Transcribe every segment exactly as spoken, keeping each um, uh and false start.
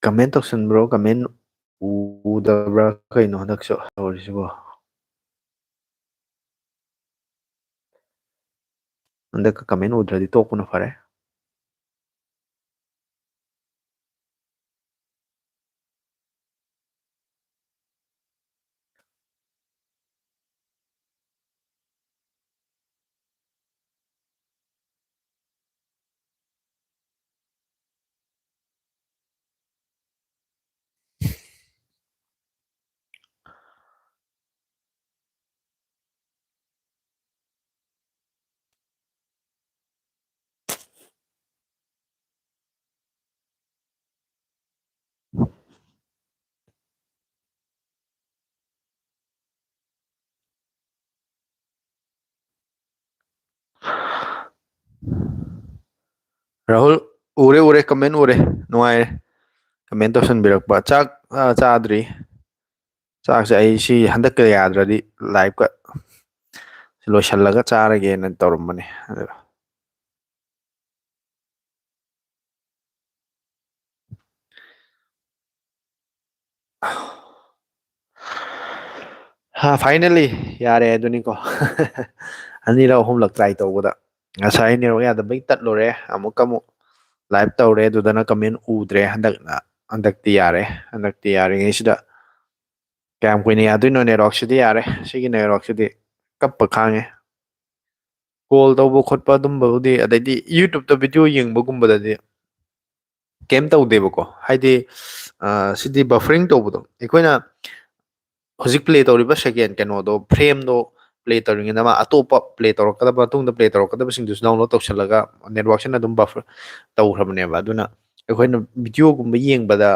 Comment ꯇꯧꯁꯟꯕ꯭ꯔꯣ? Comment ꯎꯗꯕ꯭ꯔꯥ ꯀꯩꯅꯣ ꯍꯟꯗꯛꯁꯨ ꯇꯧꯔꯤꯁꯤꯕꯣ? ꯍꯟꯗꯛ comment ꯎꯗ꯭ꯔꯗꯤ ꯇꯣꯛꯄꯅ ꯐꯔꯦ꯫ ꯔꯥꯍꯨꯜ, ꯎꯔꯦ, ꯎꯔꯦ, comment ꯎꯔꯦ꯫ ꯅꯨꯡꯉꯥꯏꯔꯦ comment ꯇꯧꯁꯟꯕꯤꯔꯛꯄ꯫ ꯆꯥꯛ, ꯑ, ꯆꯥꯗ꯭ꯔꯤ꯫ ꯆꯥꯛꯁꯦ ꯑꯩ ꯁꯤ ꯍꯟꯗꯛꯀ ꯌꯥꯗ꯭ꯔꯗꯤ live ꯀ ꯂꯣꯏꯁꯜꯂꯒ ꯆꯥꯔꯒꯦꯅ ꯇꯧꯔꯝꯕꯅꯦ꯫ ꯑꯗꯨ ꯍꯥ, finally ꯌꯥꯔꯦ ꯑꯗꯨꯅꯤꯀꯣ꯫ ꯑꯅꯤꯔꯛ ꯑꯍꯨꯝꯂꯛ try ꯇꯧꯕꯗ ꯉꯁꯥꯏ network ꯌꯥꯗꯕꯩ ꯇꯠꯂꯨꯔꯦ, ꯑꯃꯨꯛꯀ ꯑꯃꯨꯛ live ꯇꯧꯔꯦ, ꯑꯗꯨꯗꯅ comment ꯎꯗ꯭ꯔꯦ꯫ ꯍꯟꯗꯛꯅ, ꯍꯟꯗꯛꯇꯤ ꯌꯥꯔꯦ꯫ ꯍꯟꯗꯛꯇꯤ ꯌꯥꯔꯤꯉꯩꯁꯤꯗ ꯀꯌꯥꯝ ꯀꯨꯏꯅ ꯌꯥꯗꯣꯏꯅꯣ network ꯁꯤꯗꯤ? ꯌꯥꯔꯦ, ꯁꯤꯒꯤ network ꯁꯤꯗꯤ ꯀꯞꯄ ꯈꯥꯡꯉꯦ꯫ Call ꯇꯧꯕ ꯈꯣꯠꯄ ꯑꯗꯨꯝꯕꯕꯨꯗꯤ, ꯑꯗꯩꯗꯤ YouTube ꯇ video ꯌꯦꯡꯕꯒꯨꯝꯕꯗꯗꯤ ꯀꯩꯝ ꯇꯧꯗꯦꯕꯀꯣ꯫ ꯍꯥꯏꯗꯤ, ꯑ, ꯁꯤꯗꯤ buffering ꯇꯧꯕꯗꯣ, ꯑꯩꯈꯣꯏꯅ ꯍꯧꯖꯤꯛ play ꯇꯧꯔꯤꯕ second ꯀꯩꯅꯣꯗꯣ, frame ꯗꯣ play ꯇꯧꯔꯤꯉꯩꯗ ꯃꯥ ꯑꯇꯣꯞꯄ play ꯇꯧꯔꯛꯀꯗꯕ, ꯃꯇꯨꯡꯗ play ꯇꯧꯔꯛꯀꯗꯕꯁꯤꯡꯗꯨꯁꯨ download ꯇꯧꯁꯜꯂꯒ network ꯁꯤꯅ ꯑꯗꯨꯝ buffer ꯇꯧꯈ꯭ꯔꯕꯅꯦꯕ꯫ ꯑꯗꯨꯅ ꯑꯩꯈꯣꯏꯅ video ꯒꯨꯝꯕ ꯌꯦꯡꯕꯗ,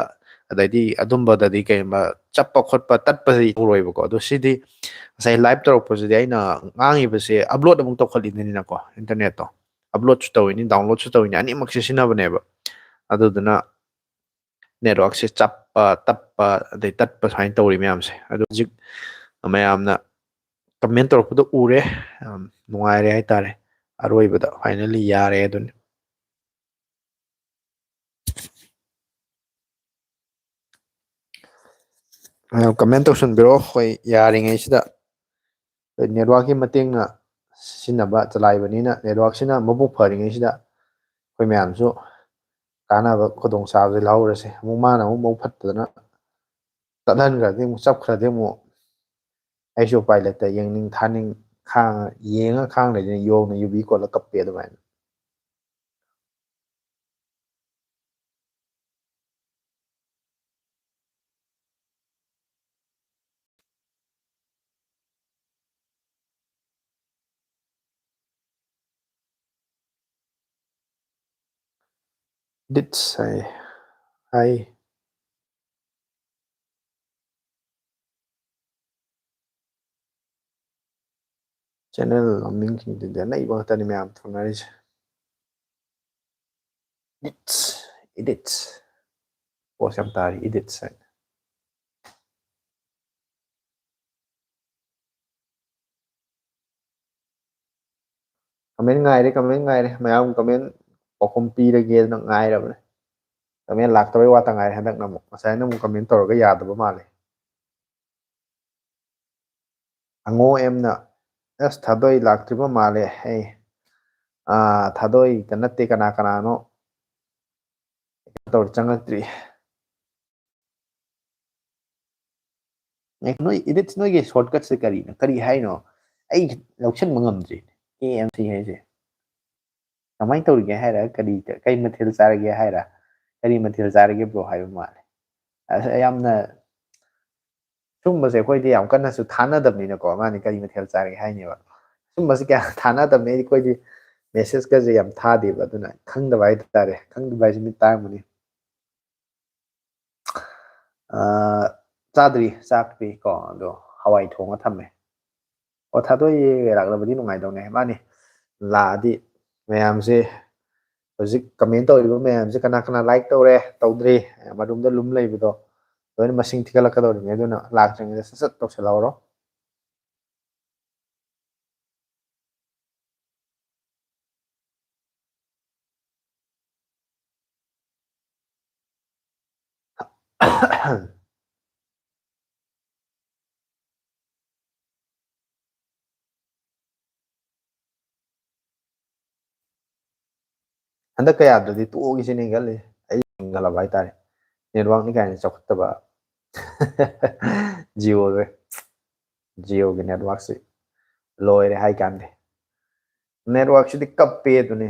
ꯑꯗꯩꯗꯤ ꯑꯗꯨꯝꯕꯗꯗꯤ ꯀꯩꯒꯨꯝꯕ ꯆꯞꯄ ꯈꯣꯠꯄ ꯇꯠꯄꯁꯤ ꯎꯔꯣꯏꯕꯀꯣ꯫ ꯑꯗꯣ ꯁꯤꯗꯤ ꯉꯁꯥꯏ live ꯇꯧꯔꯛꯄꯁꯤꯗꯤ ꯑꯩꯅ ꯉꯥꯡꯉꯤꯕꯁꯦ upload ꯑꯃꯨꯛ ꯇꯧꯈꯠꯂꯤꯅꯤꯅꯀꯣ, internet ꯇꯣ upload ꯁꯨ ꯇꯧꯔꯤꯅꯤ, download ꯁꯨ ꯇꯧꯔꯤꯅꯤ, ꯑꯅꯤꯃꯛ ꯁꯤꯖꯤꯟꯅꯕꯅꯦꯕ꯫ ꯑꯗꯨꯗꯨꯅ ꯅꯦꯠꯋꯥꯛꯁꯦ ꯆꯞꯄ, ꯇꯞꯄ, ꯑꯗꯩ ꯇꯠꯄ ꯁꯨꯃꯥꯏꯅ ꯇꯧꯔꯤ ꯃꯌꯥꯝꯁꯦ꯫ ꯑꯗꯣ ꯍꯧꯖꯤꯛ ꯃꯌꯥꯝꯅ ꯀꯃꯦꯟ ꯇꯧꯔꯛꯄꯗꯣ ꯎꯔꯦ, ꯌꯥꯝ ꯅꯨꯡꯉꯥꯏꯔꯦ ꯍꯥꯏꯇꯥꯔꯦ꯫ ꯑꯔꯣꯏꯕꯗ finally ꯌꯥꯔꯦ ꯑꯗꯨꯅꯤ꯫ ꯀꯃꯦꯟ ꯇꯧꯁꯟꯕꯤꯔꯣ, ꯑꯩꯈꯣꯏ ꯌꯥꯔꯤꯉꯩꯁꯤꯗ꯫ ꯅꯦꯠꯋꯥꯛꯀꯤ ꯃꯇꯦꯡꯅ ꯁꯤꯖꯤꯟꯅꯕ ꯆꯂꯥꯏꯕꯅꯤꯅ, ꯅꯦꯠꯋꯥꯛꯁꯤꯅ ꯃꯄꯨꯡ ꯐꯔꯤꯉꯩꯁꯤꯗ ꯑꯩꯈꯣꯏ ꯃꯌꯥꯝꯁꯨ ꯀꯥꯟꯅꯕ ꯈꯨꯗꯣꯡꯆꯥꯕꯁꯦ ꯂꯧꯍꯧꯔꯁꯦ꯫ ꯑꯃꯨꯛ ꯃꯥꯅ ꯑꯃꯨꯛ ꯃꯕꯨꯛ ꯐꯠꯇꯗꯅ ꯇꯠꯍꯟꯈ꯭ꯔꯗꯤ ꯑꯃꯨꯛ, ꯆꯞꯈ꯭ꯔꯗꯤ ꯑꯃꯨꯛ ꯑꯩꯁꯨ ꯎꯄꯥꯏ ꯂꯩꯇꯦ꯫ ꯌꯦꯡꯅꯤꯡ ꯊꯥꯅꯤꯡ ꯈꯥꯡ-, ꯌꯦꯡꯉ ꯈꯥꯡ ꯂꯩꯗꯣꯏꯅꯤ, ꯌꯣꯡꯅ ꯌꯨꯕꯤ ꯀꯣꯜꯂ ꯀꯞꯄꯦ ꯑꯗꯨꯃꯥꯏꯅ꯫ Idits ꯍꯥꯏ꯫ ꯍꯥꯏ꯫ Channel ꯃꯃꯤꯡꯁꯤꯡꯗꯨꯗꯤ ꯑꯅꯩꯕ ꯉꯥꯛꯇꯅꯤ ꯃꯌꯥꯝ ꯊꯣꯟꯅꯔꯤꯁꯦ꯫ Idits, Idits꯫ Post ꯌꯥꯝ ꯇꯥꯔꯤ, Idits ꯍꯥꯏꯅ꯫ Comment ꯉꯥꯏꯔꯦ, comment ꯉꯥꯏꯔꯦ꯫ ꯃꯌꯥꯝ comment ꯄꯥꯎꯈꯨꯝ ꯄꯤꯔꯒꯦꯅ ꯉꯥꯏꯔꯕꯅꯦ꯫ Comment ꯂꯥꯛꯇꯕꯩ ꯋꯥꯇ ꯉꯥꯏꯔꯦ ꯍꯟꯗꯛꯅ ꯑꯃꯨꯛ꯫ ꯉꯁꯥꯏꯅ ꯑꯃꯨꯛ comment ꯇꯧꯔꯒ ꯌꯥꯗꯕ ꯃꯥꯜꯂꯦ꯫ ꯑꯉꯣ ꯑꯦꯝꯅ, "ꯑꯁ, ꯊꯥꯗꯣꯏ ꯂꯥꯛꯇ꯭ꯔꯤꯕ ꯃꯥꯜꯂꯦ꯫ ꯑꯩ, ꯑꯥ, ꯊꯥꯗꯣꯏꯗ ꯅꯠꯇꯦ, ꯀꯅꯥ ꯀꯅꯥꯅꯣ ꯇꯧꯔ ꯆꯪꯉꯛꯇ꯭ꯔꯤ꯫" ꯑꯦ, ꯅꯣꯏ Idits, ꯅꯣꯏꯒꯤ shortcut ꯁꯦ ꯀꯔꯤꯅꯣ? ꯀꯔꯤ ꯍꯥꯏꯅꯣ? ꯑꯩ ꯂꯧꯁꯤꯟꯕ ꯉꯝꯗ꯭ꯔꯤ꯫ K M C ꯍꯥꯏꯁꯦ꯫ ꯀꯃꯥꯏꯅ ꯇꯧꯔꯤꯒꯦ ꯍꯥꯏꯔ, ꯀꯔꯤ, ꯀꯔꯤ ꯃꯊꯦꯜ ꯆꯥꯔꯒꯦ ꯍꯥꯏꯔ, "ꯀꯔꯤ ꯃꯊꯦꯜ ꯆꯥꯔꯒꯦ, bro?" ꯍꯥꯏꯕ ꯃꯥꯜꯂꯦ꯫ ꯑꯁ, ꯌꯥꯝꯅ, ꯁꯨꯝꯕꯁꯦ ꯑꯩꯈꯣꯏꯗꯤ ꯌꯥꯝ ꯀꯟꯅꯁꯨ ꯊꯥꯅꯗꯕꯅꯤꯅꯀꯣ, ꯃꯥꯅꯤ ꯀꯔꯤ ꯃꯊꯦꯜ ꯆꯥꯔꯒꯦ ꯍꯥꯏꯅꯦꯕ꯫ ꯁꯨꯝꯕꯁꯦ ꯀꯌꯥ ꯊꯥꯅꯗꯕꯅꯤ, ꯑꯩꯈꯣꯏꯗꯤ message ꯀꯁꯦ ꯌꯥꯝ ꯊꯥꯗꯦꯕ, ꯑꯗꯨꯅ ꯈꯪꯗꯕ ꯍꯥꯏꯇꯥꯔꯦ꯫ ꯈꯪꯗꯕ ꯍꯥꯏꯁꯦ ꯃꯤꯠ ꯇꯥꯡꯕꯅꯤ꯫ ꯑꯥ, ꯆꯥꯗ꯭ꯔꯤ ꯆꯥꯛꯇꯤ ꯀꯣ, ꯑꯗꯣ ꯍꯋꯥꯏ ꯊꯣꯡꯉ ꯊꯝꯃꯦ꯫ ꯑꯣ, ꯊꯥꯗꯣꯏ ꯂꯥꯛꯂꯕꯗꯤ ꯅꯨꯡꯉꯥꯏꯗꯧꯅꯦ꯫ ꯃꯥꯅꯤ, ꯂꯥꯛꯑꯗꯤ ꯃꯌꯥꯝꯁꯦ ꯍꯧꯖꯤꯛ comment ꯇꯧꯔꯤꯕ ꯃꯌꯥꯝꯁꯦ ꯀꯅꯥ ꯀꯅꯥ like ꯇꯧꯔꯦ, ꯇꯧꯗ꯭ꯔꯤ, ꯃꯔꯨꯝꯗ ꯂꯨꯝ ꯂꯩꯕꯗꯣ ꯂꯣꯏꯅ ꯃꯁꯤꯡ ꯊꯤꯒꯠꯂꯛꯀꯗꯧꯔꯤꯕꯅꯤ꯫ ꯑꯗꯨꯅ ꯂꯥꯛꯇ꯭ꯔꯤꯉꯩꯗ ꯁꯠ ꯁꯠ ꯇꯧꯁꯜꯍꯧꯔꯣ꯫ ꯍꯟꯗꯛ ꯀꯌꯥꯗꯨꯗꯤ ꯇꯣꯛꯑꯒꯦ ꯁꯤꯅꯦ ꯈꯜꯂꯤ꯫ ꯑꯩ ꯈꯜꯂꯕ ꯍꯥꯏꯇꯥꯔꯦ꯫ Networkꯅꯤ ꯀꯥꯏꯅ ꯆꯥꯎꯈꯠꯇꯕ꯫ Jioꯁꯦ꯫ Jioꯒꯤ networkꯁꯤ ꯂꯣꯏꯔꯦ ꯍꯥꯏ ꯀꯥꯟꯗꯦ꯫ Networkꯁꯤꯗꯤ ꯀꯞꯄꯦ ꯑꯗꯨꯅꯤ꯫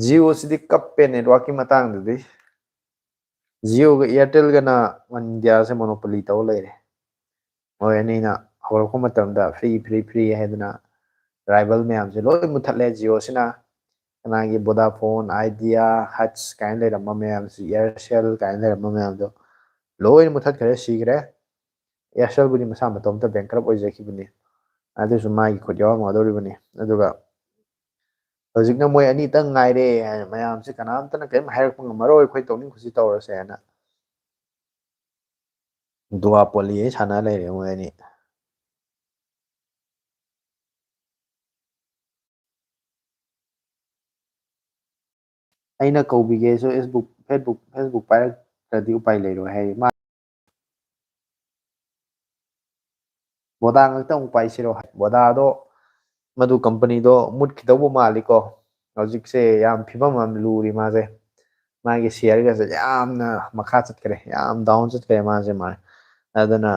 Jioꯁꯤꯗꯤ ꯀꯞꯄꯦ networkꯀꯤ ꯃꯇꯥꯡꯗꯗꯤ꯫ Jioꯒ Airtelꯒꯅ Indiaꯁꯦ monopoly ꯇꯧ ꯂꯩꯔꯦ꯫ ꯃꯣꯏ ꯑꯅꯤꯅ ꯍꯧꯔꯛꯄ ꯃꯇꯝꯗ free, free, free ꯍꯥꯏꯗꯅ rival ꯃꯌꯥꯝꯁꯦ ꯂꯣꯏ ꯃꯨꯠꯊꯠꯂꯦ꯫ Jioꯁꯤꯅ ꯀꯅꯥꯒꯤ Vodafone, Idea, Hutch ꯀꯥꯏꯅ ꯂꯩꯔꯝꯕ ꯃꯌꯥꯝꯁꯤ, Aircel ꯀꯥꯏꯅ ꯂꯩꯔꯝꯕ ꯃꯌꯥꯝꯗꯣ ꯂꯣꯏꯅ ꯃꯨꯠꯊꯠꯈ꯭ꯔꯦ, ꯁꯤꯈ꯭ꯔꯦ꯫ Aircelꯕꯨꯗꯤ ꯃꯁꯥ ꯃꯇꯣꯝꯇ bankrupt ꯑꯣꯏꯖꯈꯤꯕꯅꯤ, ꯑꯗꯨꯁꯨ ꯃꯥꯒꯤ ꯈꯨꯠ ꯌꯥꯎꯔꯝꯒꯗꯧꯔꯤꯕꯅꯤ꯫ ꯑꯗꯨꯒ ꯍꯧꯖꯤꯛꯅ ꯃꯣꯏ ꯑꯅꯤꯇꯪ ꯉꯥꯏꯔꯦ ꯍꯥꯏꯅ ꯃꯌꯥꯝꯁꯦ ꯀꯅꯥꯝꯇꯅ ꯀꯔꯤꯝ ꯍꯥꯏꯔꯛꯄ ꯉꯝꯃꯔꯣꯏ, ꯑꯩꯈꯣꯏ ꯇꯧꯅꯤꯡ ꯀꯨꯁꯤ ꯇꯧꯔꯁꯦ ꯍꯥꯏꯅ꯫ Duopoly ꯁꯥꯟꯅ ꯂꯩꯔꯦ ꯃꯣꯏ ꯑꯅꯤ꯫ ꯑꯩꯅ ꯀꯧꯕꯤꯒꯦꯁꯨ Facebook, Facebook, Facebook ꯄꯥꯏꯔꯛꯇ꯭ꯔꯗꯤ ꯎꯄꯥꯏ ꯂꯩꯔꯣꯏ ꯍꯥꯏ꯫ ꯃꯥ ꯕꯣꯗꯥ ꯉꯥꯛꯇ ꯑꯃꯨꯛ ꯄꯥꯏꯁꯤꯔꯣ? ꯕꯣꯗꯥꯗꯣ, ꯃꯗꯨ companyꯗꯣ ꯃꯨꯠꯈꯤꯗꯧꯕ ꯃꯥꯜꯂꯤꯀꯣ꯫ ꯍꯧꯖꯤꯛꯁꯦ ꯌꯥꯝ ꯐꯤꯕꯝ ꯌꯥꯝ ꯂꯨꯔꯤ ꯃꯥꯁꯦ꯫ ꯃꯥꯒꯤ shareꯒꯁꯦ ꯌꯥꯝꯅ ꯃꯈꯥ ꯆꯠꯈ꯭ꯔꯦ, ꯌꯥꯝ down ꯆꯠꯈ꯭ꯔꯦ ꯃꯥꯁꯦ꯫ ꯃꯥ ꯑꯗꯨꯅ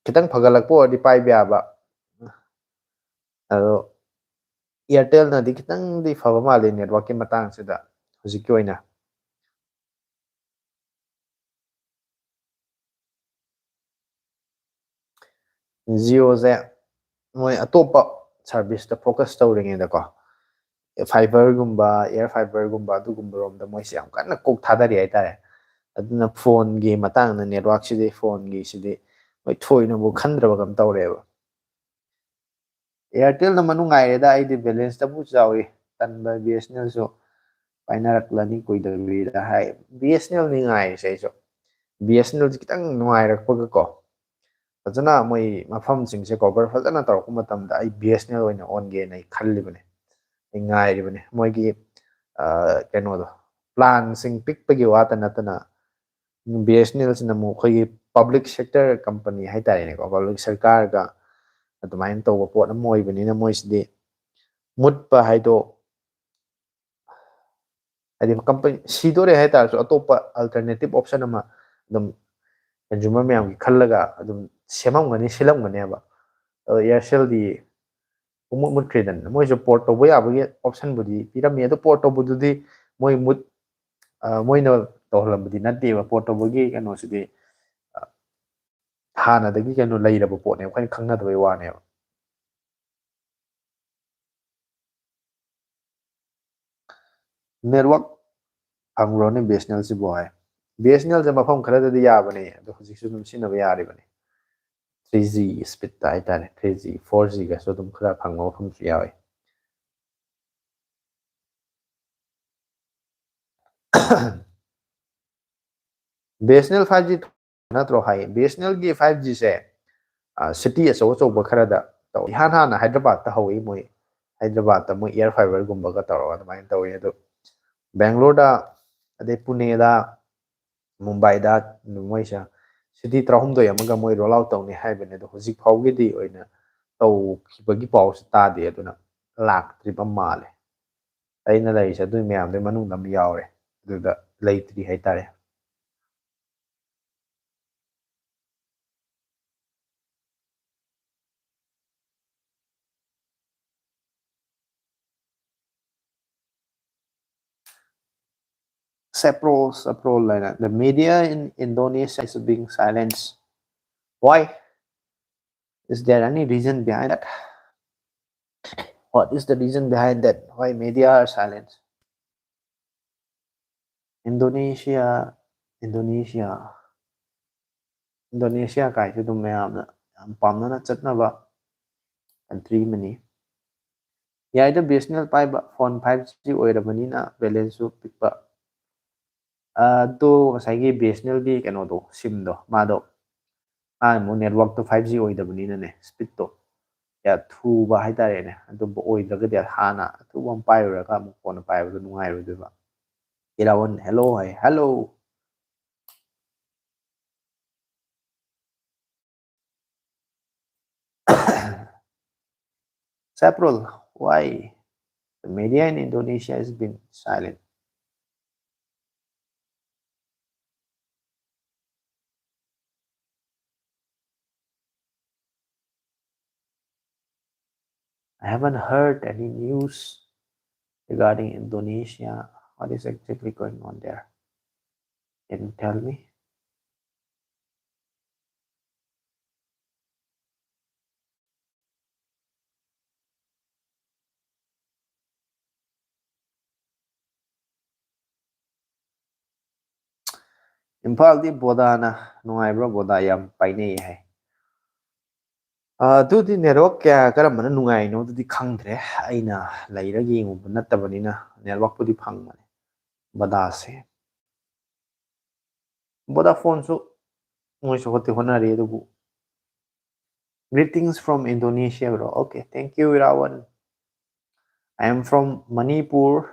ꯈꯤꯇꯪ ꯐꯒꯠꯂꯛꯄ ꯑꯣꯏꯔꯗꯤ ꯄꯥꯏꯕ ꯌꯥꯕ꯫ ꯑꯗꯣ Airtelꯅꯗꯤ ꯈꯤꯇꯪꯗꯤ ꯐꯕ ꯃꯥꯜꯂꯤ networkꯀꯤ ꯃꯇꯥꯡꯁꯤꯗ ꯍꯧꯖꯤꯛꯀꯤ ꯑꯣꯏꯅ꯫ Jioꯁꯦ ꯃꯣꯏ ꯑꯇꯣꯞꯄ serviceꯇ focus ꯇꯧꯔꯤꯉꯩꯗꯀꯣ, fiberꯒꯨꯝꯕ, air fiberꯒꯨꯝꯕ ꯑꯗꯨꯒꯨꯝꯕ ꯔꯣꯝꯗ ꯃꯣꯏꯁꯦ ꯌꯥꯝ ꯀꯟꯅ ꯀꯣꯛ ꯊꯥꯗꯔꯤ ꯍꯥꯏꯇꯥꯔꯦ꯫ ꯑꯗꯨꯅ phoneꯒꯤ ꯃꯇꯥꯡꯗ, networkꯁꯤꯗꯤ, phoneꯒꯤꯁꯤꯗꯤ ꯃꯣꯏ ꯊꯣꯏꯅꯕꯨ ꯈꯟꯗ꯭ꯔꯕ ꯀꯩꯅꯣꯝ ꯇꯧꯔꯦꯕ꯫ ꯑꯦꯌꯥꯔꯇꯦꯜꯅ ꯃꯅꯨꯡ ꯉꯥꯏꯔꯦꯗ, ꯑꯩꯗꯤ ꯕꯦꯂꯦꯟꯁꯇꯕꯨ ꯆꯥꯎꯏ꯫ ꯇꯟꯕ ꯕꯤ ꯑꯦꯁ ꯑꯦꯟ ꯑꯦꯜꯁꯨ ꯄꯥꯏꯅꯔꯛꯂꯅꯤ ꯀꯨꯏꯗꯕꯤꯗ ꯍꯥꯏ꯫ ꯕꯤ ꯑꯦꯁ ꯑꯦꯟ ꯑꯦꯜꯅꯤ ꯉꯥꯏꯔꯤꯁꯦ ꯑꯩꯁꯨ꯫ ꯕꯤ ꯑꯦꯁ ꯑꯦꯟ ꯑꯦꯜꯁꯦ ꯈꯤꯇꯪ ꯅꯨꯡꯉꯥꯏꯔꯛꯄꯒ ꯀꯣ, ꯐꯖꯅ ꯃꯣꯏ ꯃꯐꯝꯁꯤꯡꯁꯦ ꯀꯣꯚꯔ ꯐꯖꯅ ꯇꯧꯔꯛꯄ ꯃꯇꯝꯗ ꯑꯩ ꯕꯤ ꯑꯦꯁ ꯑꯦꯟ ꯑꯦꯜ ꯑꯣꯏꯅ ꯑꯣꯟꯒꯦꯅ ꯑꯩ ꯈꯜꯂꯤꯕꯅꯦ꯫ ꯑꯩ ꯉꯥꯏꯔꯤꯕꯅꯦ꯫ ꯃꯣꯏꯒꯤ, ꯑ, ꯀꯩꯅꯣꯗꯣ, ꯄ꯭ꯂꯥꯟꯁꯤꯡ ꯄꯤꯛꯄꯒꯤ ꯋꯥꯇ ꯅꯠꯇꯅ ꯕꯤ ꯑꯦꯁ ꯑꯦꯟ ꯑꯦꯜꯁꯤꯅ ꯑꯃꯨꯛ ꯑꯩꯈꯣꯏꯒꯤ ꯄꯕ꯭ꯂꯤꯛ ꯁꯦꯛꯇꯔ ꯀꯝꯄꯅꯤ ꯍꯥꯏꯇꯥꯔꯦꯅꯦꯀꯣ, ꯄꯕ꯭ꯂꯤꯛ ꯁꯔꯀꯥꯔꯒ ꯑꯗꯨꯃꯥꯏꯅ ꯇꯧꯕ ꯄꯣꯠ ꯑꯃ ꯑꯣꯏꯕꯅꯤꯅ ꯃꯣꯏꯁꯤꯗꯤ ꯃꯨꯠꯄ ꯍꯥꯏꯗꯣ, ꯍꯥꯏꯗꯤ ꯀꯝꯄꯅꯤ ꯁꯤꯗꯣꯔꯦ ꯍꯥꯏꯇꯥꯔꯁꯨ ꯑꯇꯣꯞꯄ ꯑꯜꯇꯔꯅꯦꯇꯤꯞ ꯑꯣꯞꯁꯟ ꯑꯃ ꯑꯗꯨꯝ ꯀꯟꯖꯨꯃꯔ ꯃꯌꯥꯝꯒꯤ ꯈꯜꯂꯒ ꯑꯗꯨꯝ ꯁꯦꯝꯃꯝꯒꯅꯤ, ꯁꯤꯜꯂꯝꯒꯅꯦꯕ꯫ ꯑꯗꯣ ꯑꯦꯌꯥꯔꯁꯦꯜꯗꯤ ꯄꯨꯡꯃꯨꯠ ꯃꯨꯠꯈ꯭ꯔꯦꯗꯅ꯫ ꯃꯣꯏꯁꯨ ꯄꯣꯔꯠ ꯇꯧꯕ ꯌꯥꯕꯒꯤ ꯑꯣꯞꯁꯟꯕꯨꯗꯤ ꯄꯤꯔꯝꯃꯤ, ꯑꯗꯣ ꯄꯣꯔꯠ ꯇꯧꯕꯗꯨꯗꯤ ꯃꯣꯏ ꯃꯨꯠ-, ꯑ, ꯃꯣꯏꯅ ꯇꯧꯍꯜꯂꯝꯕꯗꯤ ꯅꯠꯇꯦꯕ꯫ ꯄꯣꯔꯠ ꯇꯧꯕꯒꯤ ꯀꯩꯅꯣꯁꯤꯗꯤ, ꯑ, ꯍꯥꯟꯅꯗꯒꯤ ꯀꯩꯅꯣ ꯂꯩꯔꯕ ꯄꯣꯠꯅꯦꯕ, ꯑꯩꯈꯣꯏꯅ ꯈꯪꯅꯗꯕꯩ ꯋꯥꯅꯦꯕ꯫ ꯅꯦꯠꯋꯥꯛ ꯐꯪꯕ꯭ꯔꯣꯅꯦ ꯕꯤ ꯑꯦꯁ ꯑꯦꯟ ꯑꯦꯜꯁꯤꯕꯨ ꯍꯥꯏ꯫ ꯕꯤ ꯑꯦꯁ ꯑꯦꯟ ꯑꯦꯜꯁꯦ ꯃꯐꯝ ꯈꯔꯗꯗꯤ ꯌꯥꯕꯅꯦ, ꯑꯗꯣ ꯍꯧꯖꯤꯛꯁꯨ ꯑꯗꯨꯝ ꯁꯤꯖꯤꯟꯅꯕ ꯌꯥꯔꯤꯕꯅꯤ꯫ ꯊ꯭ꯔꯤ ꯖꯤ ꯁ꯭ꯄꯤꯠꯇ ꯍꯥꯏꯇꯥꯔꯦ, ꯊ꯭ꯔꯤ ꯖꯤ, ꯐꯣꯔ ꯖꯤꯒꯁꯨ ꯑꯗꯨꯝ ꯈꯔ ꯐꯪꯕ ꯃꯐꯝꯁꯨ ꯌꯥꯎꯋꯤ꯫ B S N L five G ꯅꯠꯇ꯭ꯔꯣ ꯍꯥꯏ? ꯕꯤ ꯑꯦꯁ ꯑꯦꯟ ꯑꯦꯜꯒꯤ ꯐꯥꯏꯚ ꯖꯤꯁꯦ, ꯑ, ꯁꯤꯇꯤ ꯑꯆꯧ ꯑꯆꯧꯕ ꯈꯔꯗ ꯇꯧ꯫ ꯏꯍꯥꯟ ꯍꯥꯟꯅ ꯍꯥꯏꯗ꯭ꯔꯕꯥꯗꯇ ꯍꯧꯏ ꯃꯣꯏ꯫ ꯍꯥꯏꯗ꯭ꯔꯕꯥꯗꯇ ꯃꯣꯏ ꯑꯦꯌꯔ ꯐꯥꯏꯕꯔꯒꯨꯝꯕꯒ ꯇꯧꯔꯒ ꯑꯗꯨꯃꯥꯏꯅ ꯇꯧꯏ꯫ ꯑꯗꯣ ꯕꯦꯡꯒ꯭ꯂꯣꯔꯗ, ꯑꯗꯩ ꯄꯨꯅꯦꯗ, ꯃꯨꯝꯕꯥꯏꯗ ꯃꯣꯏꯁꯦ ꯁꯤꯇꯤ ꯇꯔꯥꯍꯨꯝꯗꯣꯏ ꯑꯃꯒ ꯃꯣꯏ ꯔꯣꯜ ꯑꯥꯎꯠ ꯇꯧꯅꯤ ꯍꯥꯏꯕꯅꯤ꯫ ꯑꯗꯣ ꯍꯧꯖꯤꯛ ꯐꯥꯎꯒꯤꯗꯤ ꯑꯣꯏꯅ ꯇꯧꯈꯤꯕꯒꯤ ꯄꯥꯎꯁꯦ ꯇꯥꯗꯦ꯫ ꯑꯗꯨꯅ ꯂꯥꯛꯇ꯭ꯔꯤꯕ ꯃꯥꯜꯂꯦ꯫ ꯑꯩꯅ ꯂꯩꯔꯤꯁꯦ ꯑꯗꯨꯏ ꯃꯌꯥꯝꯗꯨꯏ ꯃꯅꯨꯡꯗ ꯑꯃ ꯌꯥꯎꯔꯦ꯫ ꯑꯗꯨꯗ ꯂꯩꯇ꯭ꯔꯤ ꯍꯥꯏꯇꯥꯔꯦ꯫ Saprol, Saprol line. The media in Indonesia is being silenced. Why? Is there any reason behind that? What is the reason behind that? Why media are silenced? Indonesia, Indonesia, Indonesia ꯀꯥꯏꯁꯦ ꯑꯗꯨꯝ ꯃꯌꯥꯝꯅ ꯌꯥꯝ ꯄꯥꯝꯅꯅ ꯆꯠꯅꯕ ꯀꯟꯇ꯭ꯔꯤ ꯑꯃꯅꯤ꯫ ꯌꯥꯏꯗ, B S N L ꯄꯥꯏꯕ, phone five G ꯑꯣꯏꯔꯕꯅꯤꯅ ꯕꯦꯂꯦꯟꯁꯁꯨ ꯄꯤꯛꯄ꯫ ꯑꯗꯣ ꯉꯁꯥꯏꯒꯤ ꯕꯤ ꯑꯦꯁ ꯑꯦꯟ ꯑꯦꯜꯒꯤ ꯀꯩꯅꯣꯗꯣ, ꯁꯤꯝꯗꯣ, ꯃꯥꯗꯣ, ꯃꯥ ꯑꯃꯨꯛ ꯅꯦꯠꯋꯥꯛꯇꯣ ꯐꯥꯏꯚ ꯖꯤ ꯑꯣꯏꯗꯕꯅꯤꯅꯅꯦ, ꯁ꯭ꯄꯤꯠꯇꯣ ꯀꯌꯥ ꯊꯨꯕ ꯍꯥꯏꯇꯥꯔꯦꯅꯦ꯫ ꯑꯗꯨꯝꯕ ꯑꯣꯏꯗ꯭ꯔꯒꯗꯤ ꯍꯥꯟꯅ ꯑꯊꯨꯕ ꯑꯃ ꯄꯥꯏꯔꯨꯔꯒ ꯑꯃꯨꯛ ꯀꯣꯟꯅ ꯄꯥꯏꯕꯗꯣ ꯅꯨꯡꯉꯥꯏꯔꯣꯏꯗꯣꯏꯕ꯫ ꯏꯔꯥꯋꯟ, hello high, hello꯫ Saprul, why the media in Indonesia has been silent? I haven't heard any news regarding Indonesia. What is exactly going on there? Can you tell me? ꯏꯝꯐꯥꯜꯗꯤ ꯕꯣꯗꯥꯅ ꯅꯨꯡꯉꯥꯏꯕ꯭ꯔꯣ? ꯕꯣꯗꯥ ꯌꯥꯝ ꯄꯥꯏꯅꯩ ꯍꯥꯏ꯫ ꯑꯗꯨꯗꯤ ꯅꯦꯠꯋꯥꯛ ꯀꯌꯥ, ꯀꯔꯝꯕꯅ ꯅꯨꯡꯉꯥꯏꯅꯣ ꯑꯗꯨꯗꯤ ꯈꯪꯗ꯭ꯔꯦ꯫ ꯑꯩꯅ ꯂꯩꯔꯒ ꯌꯦꯡꯉꯨꯕ ꯅꯠꯇꯕꯅꯤꯅ ꯅꯦꯠꯋꯥꯛꯄꯨꯗꯤ ꯐꯪꯕꯅꯦ ꯕꯣꯗꯥꯁꯦ꯫ ꯕꯣꯗꯥꯐꯣꯟꯁꯨ ꯃꯣꯏꯁꯨ ꯍꯣꯠꯇꯤ ꯍꯣꯠꯅꯔꯤ ꯑꯗꯨꯕꯨ꯫ Greetings from Indonesia, bro. Okay, thank you, Irawan. I am from Manipur,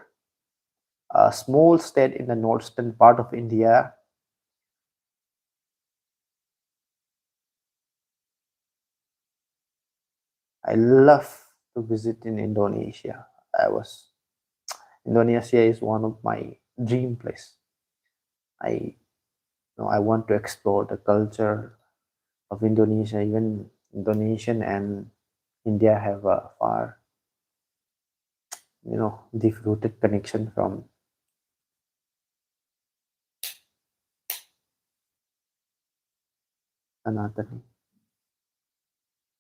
a small state in the northern part of India. I love to visit in Indonesia. I was Indonesia is one of my dream place. I you know, I want to explore the culture of Indonesia. Even Indonesian and India have a far, you know, deep-rooted connection from Sanatani.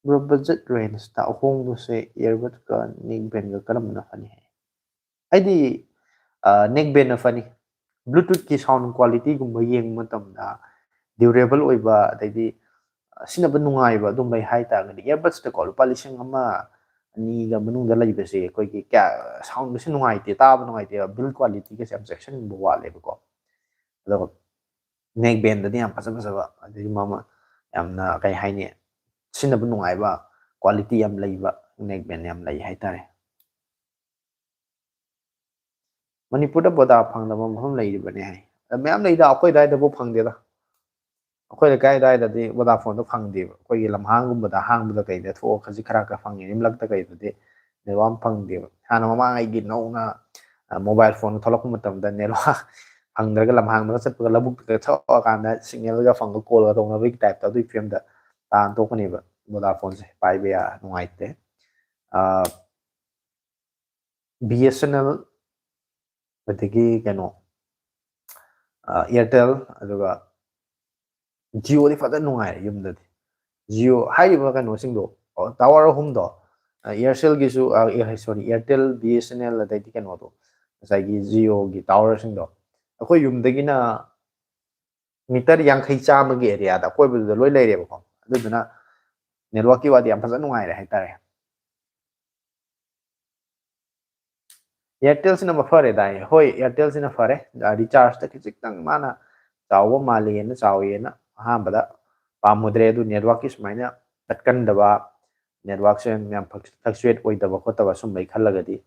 Bro, budget range ꯇ ꯑꯍꯣꯡꯕꯁꯦ earbud ꯀ neckband ꯀ ꯀꯔꯝꯕꯅ ꯐꯅꯤ ꯍꯥꯏ? ꯑꯩꯗꯤ neckband ꯅ ꯐꯅꯤ꯫ Bluetooth ꯀꯤ sound quality ꯒꯨꯝꯕ ꯌꯦꯡꯕ ꯃꯇꯝꯗ durable ꯑꯣꯏꯕ, ꯑꯗꯩꯗꯤ ꯁꯤꯖꯤꯟꯅꯕ ꯅꯨꯡꯉꯥꯏꯕ ꯑꯗꯨꯝꯕꯩ ꯍꯥꯏꯇꯥꯔꯒꯗꯤ, ꯏꯌꯔꯕꯠꯁꯇꯀꯣ ꯂꯨꯄꯥ ꯂꯤꯁꯤꯡ ꯑꯃ ꯑꯅꯤꯒ ꯃꯅꯨꯡꯗ ꯂꯩꯕꯁꯦ ꯑꯩꯈꯣꯏꯒꯤ ꯀꯌꯥ ꯁꯥꯎꯟꯒꯁꯦ ꯅꯨꯡꯉꯥꯏꯇꯦ, ꯇꯥꯕ ꯅꯨꯡꯉꯥꯏꯇꯦ, ꯕꯤꯜ ꯀ꯭ꯋꯥꯂꯤꯇꯤꯒꯁꯦ ꯌꯥꯝ ꯆꯦꯛꯁꯤꯟꯕ ꯋꯥꯠꯂꯦꯕꯀꯣ꯫ ꯑꯗꯨꯒ ꯅꯦꯛ ꯕꯦꯟꯗꯗꯤ ꯌꯥꯝ ꯐꯖ ꯐꯖꯕ, ꯑꯗꯒꯤ ꯃꯃ ꯌꯥꯝꯅ ꯀꯩ ꯍꯥꯏꯅꯤ, ꯁꯤꯖꯤꯟꯅꯕ ꯅꯨꯡꯉꯥꯏꯕ, ꯀ꯭ꯋꯥꯂꯤꯇꯤ ꯌꯥꯝ ꯂꯩꯕ ꯅꯦꯛ ꯕꯦꯟ ꯌꯥꯝ ꯂꯩ ꯍꯥꯏꯇꯥꯔꯦ꯫ ꯃꯅꯤꯄꯨꯔꯗ ꯕꯣꯗꯥ ꯐꯪꯗꯕ ꯃꯐꯝ ꯂꯩꯔꯤꯕꯅꯦ ꯍꯥꯏ꯫ ꯃꯌꯥꯝ ꯂꯩꯗ, ꯑꯩꯈꯣꯏ ꯑꯗꯨꯋꯥꯏꯗꯕꯨ ꯐꯪꯗꯦꯗ꯫ ꯑꯩꯈꯣꯏ ꯂꯩꯀꯥꯏ ꯑꯗꯨꯋꯥꯏꯗꯗꯤ ꯕꯣꯗꯥꯐꯣꯟꯗꯣ ꯐꯪꯗꯦꯕ꯫ ꯑꯩꯈꯣꯏꯒꯤ ꯂꯝꯍꯥꯡꯒꯨꯝꯕꯗ, ꯑꯍꯥꯡꯕꯗ ꯀꯩꯗ ꯊꯣꯛꯑꯒ ꯈꯖꯤꯛ ꯈꯔ ꯈꯔ ꯐꯪꯉꯦ꯫ ꯌꯨꯝꯂꯛꯇ ꯀꯩꯗꯗꯤ ꯅꯦꯠꯋꯥꯛ ꯐꯪꯗꯦꯕ꯫ ꯍꯥꯟꯅ ꯃꯃꯥꯡꯉꯩꯒꯤ ꯅꯧꯅ, ꯑ, ꯃꯣꯕꯥꯏꯜ ꯐꯣꯟ ꯊꯣꯛꯂꯛꯄ ꯃꯇꯝꯗ ꯅꯦꯠꯋꯥꯛ ꯐꯪꯗ꯭ꯔꯒ ꯂꯝꯍꯥꯡꯗꯒ ꯆꯠꯄꯒ ꯂꯧꯕꯨꯛꯇꯒ ꯊꯣꯛꯑꯀꯥꯟꯗ ꯁꯤꯒꯅꯦꯜꯒ ꯐꯪꯉꯒ ꯀꯣꯜꯒ ꯇꯧꯅꯕꯒꯤ ꯇꯥꯏꯞꯇ ꯑꯗꯨꯒꯤ ꯐꯤꯕꯝꯗ ꯇꯥꯟ ꯊꯣꯛꯄꯅꯦꯕ꯫ ꯕꯣꯗꯥꯐꯣꯟꯁꯦ ꯄꯥꯏꯕ ꯌꯥ-, ꯅꯨꯡꯉꯥꯏꯇꯦ꯫ ꯑ, ꯕꯤ ꯑꯦꯁ ꯑꯦꯟ ꯑꯦꯜ, ꯑꯗꯒꯤ ꯀꯩꯅꯣ, ꯑ, ꯑꯦꯌꯥꯔꯇꯦꯜ, ꯑꯗꯨꯒ ꯖꯤꯑꯣꯗꯤ ꯐꯖꯅ ꯅꯨꯡꯉꯥꯏꯔꯦ ꯌꯨꯝꯗꯗꯤ꯫ ꯖꯤꯑꯣ ꯍꯥꯏꯔꯤꯕ ꯀꯩꯅꯣꯁꯤꯡꯗꯣ, ꯑ, ꯇꯥꯋꯔ ꯑꯍꯨꯝꯗꯣ, ꯑ, ꯑꯦꯌꯥꯔꯁꯦꯜꯒꯤꯁꯨ, ꯑ, ꯑꯦ, sorry, Airtel, B S N L, ꯑꯗꯩꯗꯤ ꯀꯩꯅꯣꯗꯣ, ꯉꯁꯥꯏꯒꯤ ꯖꯤꯑꯣꯒꯤ ꯇꯥꯋꯔꯁꯤꯡꯗꯣ, ꯑꯩꯈꯣꯏ ꯌꯨꯝꯗꯒꯤꯅ ꯃꯤꯇꯔ ꯌꯥꯡꯈꯩ ꯆꯥꯝꯃꯒꯤ ꯑꯦꯔꯤꯌꯥꯗ ꯑꯀꯣꯏꯕꯗꯨꯗ ꯂꯣꯏ ꯂꯩꯔꯦꯕꯀꯣ꯫ ꯑꯗꯨꯗꯨꯅ ꯅꯦꯠꯋꯥꯛꯀꯤ ꯋꯥꯗꯤ ꯌꯥꯝ ꯐꯖꯅ ꯅꯨꯡꯉꯥꯏꯔꯦ ꯍꯥꯏꯇꯥꯔꯦ꯫ ꯑꯦꯌꯥꯔꯇꯦꯜꯁꯤꯅ ꯃꯐꯔꯦ ꯗꯥꯏ꯫ ꯍꯣꯏ, ꯑꯦꯌꯥꯔꯇꯦꯜꯁꯤꯅ ꯐꯔꯦ꯫ ꯑ, ꯔꯤꯆꯥꯔꯖꯇ ꯈꯤꯖꯤꯛꯇꯪ ꯃꯥꯅ ꯆꯥꯎꯕ ꯃꯥꯜꯂꯦꯅ, ꯆꯥꯎꯋꯦꯅ ꯑꯍꯥꯟꯕꯗ ꯄꯥꯝꯃꯨꯗ꯭ꯔꯦ꯫ ꯑꯗꯨ ꯅꯦꯠꯋꯥꯛꯀꯤ ꯁꯨꯃꯥꯏꯅ ꯇꯠꯀꯟꯗꯕ, ꯅꯦꯠꯋꯥꯛꯁꯦ ꯌꯥꯝ ꯐ꯭ꯂꯛꯆꯨꯋꯦꯠ ꯑꯣꯏꯗꯕ ꯈꯣꯠꯇꯕ ꯁꯨꯝꯕꯩ ꯈꯜꯂꯒꯗꯤ,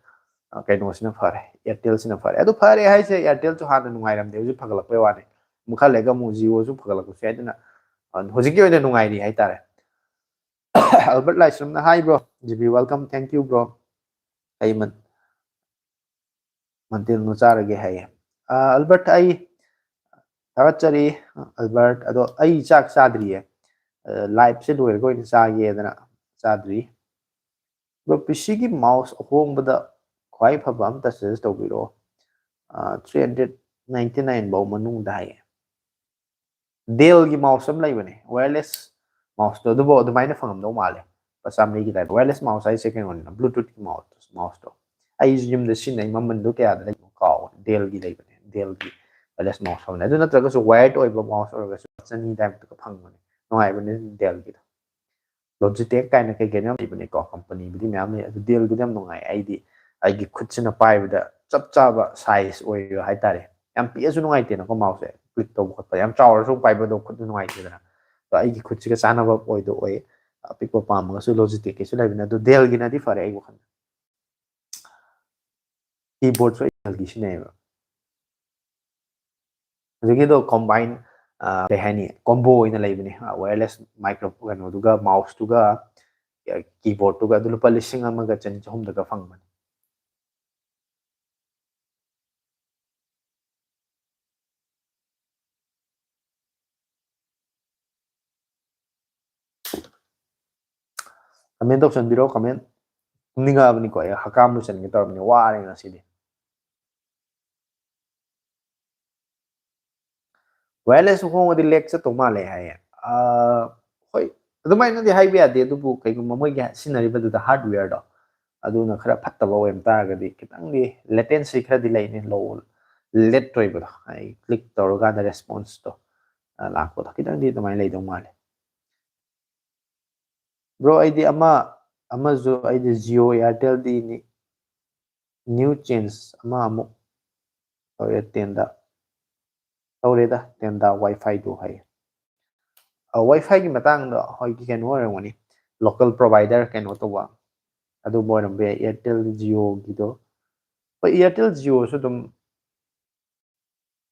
ꯑ, ꯀꯩꯅꯣꯁꯤꯅ ꯐꯔꯦ, ꯑꯦꯌꯥꯔꯇꯦꯜꯁꯤꯅ ꯐꯔꯦ꯫ ꯑꯗꯨ ꯐꯔꯦ ꯍꯥꯏꯁꯦ, ꯑꯦꯌꯥꯔꯇꯦꯜꯁꯨ ꯍꯥꯟꯅ ꯅꯨꯡꯉꯥꯏꯔꯝꯗꯦ, ꯍꯧꯖꯤꯛ ꯐꯒꯠꯂꯛꯄꯩ ꯋꯥꯅꯤ꯫ ꯑꯃꯨꯛ ꯈꯔ ꯂꯩꯔꯒ ꯑꯃꯨꯛ ꯖꯤꯑꯣꯁꯨ ꯐꯒꯠꯂꯛꯄꯁꯨ ꯌꯥꯏ꯫ ꯑꯗꯨꯅ, ꯑ, ꯍꯧꯖꯤꯛꯀꯤ ꯑꯣꯏꯅ ꯅꯨꯡꯉꯥꯏꯔꯤ ꯍꯥꯏꯇꯥꯔꯦ꯫ ꯑꯜꯕꯔꯠ ꯂꯥꯏꯁ꯭ꯔꯝꯅ, "Hi bro, G B welcome, thank you bro." ꯑꯩ ꯃꯟ-, ꯃꯟꯇꯦꯜ ꯅꯨ ꯆꯥꯔꯒꯦ ꯍꯥꯏꯌꯦ꯫ ꯑ, ꯑꯜꯕꯔꯠ, ꯑꯩ ꯊꯥꯒꯠꯆꯔꯤ, ꯑꯜꯕꯔꯠ꯫ ꯑꯗꯣ ꯑꯩ ꯆꯥꯛ ꯆꯥꯗ꯭ꯔꯤꯌꯦ꯫ ꯑ, ꯂꯥꯏꯞꯁꯦ ꯂꯣꯏꯔꯒ ꯑꯣꯏꯅ ꯆꯥꯒꯦꯗꯅ ꯆꯥꯗ꯭ꯔꯤ꯫ ꯑꯗꯣ ꯄꯤ ꯁꯤꯒꯤ ꯃꯥꯎꯁ ꯑꯍꯣꯡꯕꯗ ꯈ꯭ꯋꯥꯏ ꯐꯕ ꯑꯝꯇ ꯁꯖꯦꯁ ꯇꯧꯕꯤꯔꯛꯑꯣ꯫ ꯑ, ꯊ꯭ꯔꯤ ꯍꯟꯗ꯭ꯔꯦꯠ ꯅꯥꯏꯟꯇꯤ ꯅꯥꯏꯟ ꯐꯥꯎ ꯃꯅꯨꯡꯗ ꯍꯥꯏꯌꯦ꯫ ꯗꯦꯜꯒꯤ ꯃꯥꯎꯁ ꯑꯃ ꯂꯩꯕꯅꯦ, ꯋꯥꯌꯔꯂꯦꯁ ꯃꯥꯎꯁꯇꯣ, ꯑꯗꯨꯕꯨ ꯑꯗꯨꯃꯥꯏꯅ ꯐꯪꯉꯝꯗꯧ ꯃꯥꯜꯂꯦ꯫ ꯂꯨꯄꯥ ꯆꯥꯃꯔꯤꯒꯤ ꯇꯥꯏꯞꯇ꯫ ꯋꯥꯌꯔꯂꯦꯁ ꯃꯥꯎꯁ ꯍꯥꯏꯁꯦ ꯀꯩꯅꯣꯅꯤꯅ, ꯕ꯭ꯂꯨꯇꯨꯠꯀꯤ ꯃꯥꯎꯁ, ꯃꯥꯎꯁꯇꯣ꯫ ꯑꯩꯁꯨ ꯌꯨꯝꯗ ꯁꯤꯖꯤꯟꯅꯩ, ꯃꯃꯟꯗꯣ ꯀꯌꯥꯗ ꯂꯩꯕꯅꯣ ꯀꯥꯎꯔꯦ꯫ ꯗꯦꯜꯒꯤ ꯂꯩꯕꯅꯦ, ꯗꯦꯜꯒꯤ ꯋꯥꯌꯔꯂꯦꯁ ꯃꯥꯎꯁ ꯍꯥꯏꯕꯅꯦ꯫ ꯑꯗꯨ ꯅꯠꯇ꯭ꯔꯒꯁꯨ ꯋꯥꯌꯔꯠ ꯑꯣꯏꯕ ꯃꯥꯎꯁ ꯑꯣꯏꯔꯒꯁꯨ ꯆꯅꯤ ꯑꯗꯥꯏꯃꯨꯛꯇꯒ ꯐꯪꯕꯅꯦ꯫ ꯅꯨꯡꯉꯥꯏꯕꯅꯦ Dellꯒꯤꯗꯣ꯫ Logitech ꯀꯥꯏꯅ ꯀꯩ ꯀꯩꯅꯣ ꯌꯥꯝ ꯂꯩꯕꯅꯦꯀꯣ, ꯀꯝꯄꯅꯤꯕꯨꯗꯤ ꯃꯌꯥꯝ ꯂꯩ, ꯑꯗꯨ Dellꯒꯤꯗꯤ ꯌꯥꯝ ꯅꯨꯡꯉꯥꯏ꯫ ꯑꯩꯗꯤ ꯑꯩꯒꯤ ꯈꯨꯠꯁꯤꯅ ꯄꯥꯏꯕꯗ ꯆꯞ ꯆꯥꯕ ꯁꯥꯏꯖ ꯑꯣꯏꯕ ꯍꯥꯏꯇꯥꯔꯦ꯫ ꯌꯥꯝ ꯄꯤꯛꯑꯁꯨ ꯅꯨꯡꯉꯥꯏꯇꯦꯅꯀꯣ, ꯃꯥꯎꯁꯁꯦ ꯀ꯭ꯂꯤꯛ ꯇꯧꯕ ꯈꯣꯠꯄ ꯌꯥꯝ ꯆꯥꯎꯔꯁꯨ ꯄꯥꯏꯕꯗꯣ ꯈꯨꯠꯇ ꯅꯨꯡꯉꯥꯏꯇꯦꯗꯅ꯫ ꯑꯗꯣ ꯑꯩꯒꯤ ꯈꯨꯠꯁꯤꯒ ꯆꯥꯟꯅꯕ ꯑꯣꯏꯗꯣ ꯑꯣꯏ꯫ ꯑꯄꯤꯛꯄ ꯄꯥꯝꯃꯒꯁꯨ Logitechꯀꯤꯁꯨ ꯂꯩꯕꯅꯦ, ꯑꯗꯨ Dellꯒꯤꯅꯗꯤ ꯐꯔꯦ ꯑꯩ ꯋꯥꯈꯜꯗ꯫ Keyboardꯁꯨ ꯑꯩ Dellꯒꯤ ꯁꯤꯖꯤꯟꯅꯩꯌꯦꯕ꯫ ꯍꯧꯖꯤꯛꯀꯤꯗꯣ combine, ꯑ, ꯀꯩ ꯍꯥꯏꯅꯤ, combo ꯑꯣꯏꯅ ꯂꯩꯕꯅꯦ꯫ ꯑ, wireless micro ꯀꯩꯅꯣꯗꯨꯒ, mouseꯇꯨꯒ, ꯑ, keyboardꯇꯨꯒ, ꯑꯗꯨ ꯂꯨꯄꯥ ꯂꯤꯁꯤꯡ ꯑꯃꯒ ꯆꯅꯤ ꯆꯍꯨꯝꯗꯒ ꯐꯪꯕꯅꯦ꯫ Comment ꯇꯧꯁꯟꯕꯤꯔꯣ, comment꯫ ꯇꯨꯝꯅꯤꯡꯉꯛꯑꯕꯅꯤꯀꯣ, ꯑꯩ ꯍꯀꯥꯝ ꯂꯣꯏꯁꯟꯒꯦ ꯇꯧꯔꯕꯅꯤ, ꯋꯥꯔꯦ ꯉꯁꯤꯗꯤ꯫ Wireless ꯍꯣꯡꯉꯗꯤ lag ꯆꯠꯇꯧ ꯃꯥꯜꯂꯦ ꯍꯥꯏꯌꯦ꯫ ꯑꯥ, ꯍꯣꯏ, ꯑꯗꯨꯃꯥꯏꯅꯗꯤ ꯍꯥꯏꯕ ꯌꯥꯗꯦ, ꯑꯗꯨꯕꯨ ꯀꯩꯒꯨꯝꯕ ꯃꯣꯏꯒꯤ ꯁꯤꯖꯤꯟꯅꯔꯤꯕꯗꯨꯗ hardwareꯗꯣ ꯑꯗꯨꯅ ꯈꯔ ꯐꯠꯇꯕ ꯑꯣꯏꯔꯝ ꯇꯥꯔꯒꯗꯤ ꯈꯤꯇꯪꯗꯤ latency ꯈꯔꯗꯤ ꯂꯩꯅꯤ, ꯂꯣ, ꯂꯦꯠ ꯑꯣꯏꯕꯗꯣ, ꯑꯩ ꯀ꯭ꯂꯤꯛ ꯇꯧꯔꯀꯥꯟꯗ ꯔꯦꯁꯄꯣꯟꯁꯇꯣ, ꯑ, ꯂꯥꯛꯄꯗꯣ ꯈꯤꯇꯪꯗꯤ ꯑꯗꯨꯃꯥꯏꯅ ꯂꯩꯗꯧ ꯃꯥꯜꯂꯦ꯫ ꯕ꯭ꯔꯣ, ꯑꯩꯗꯤ ꯑꯃ, ꯑꯃꯁꯨ ꯑꯩꯗꯤ Jio Airtelꯗꯤꯅꯤ, new change ꯑꯃ ꯑꯃꯨꯛ ꯇꯧꯔꯦ ꯇꯦꯟꯗ꯫ ꯇꯧꯔꯦꯗ, ꯇꯦꯟꯗ Wi-Fiꯗꯨ ꯍꯥꯏꯌꯦ꯫ ꯑ, Wi-Fiꯒꯤ ꯃꯇꯥꯡꯗ ꯑꯩꯈꯣꯏꯒꯤ ꯀꯩꯅꯣ ꯑꯣꯏꯔꯝꯒꯅꯤ, local provider ꯀꯩꯅꯣ ꯇꯧꯕ, ꯑꯗꯨꯝꯕ ꯑꯣꯏꯔꯝꯕ ꯌꯥꯏ, Airtel Jioꯒꯤꯗꯣ꯫ ꯍꯣꯏ, Airtel Jioꯁꯨ ꯑꯗꯨꯝ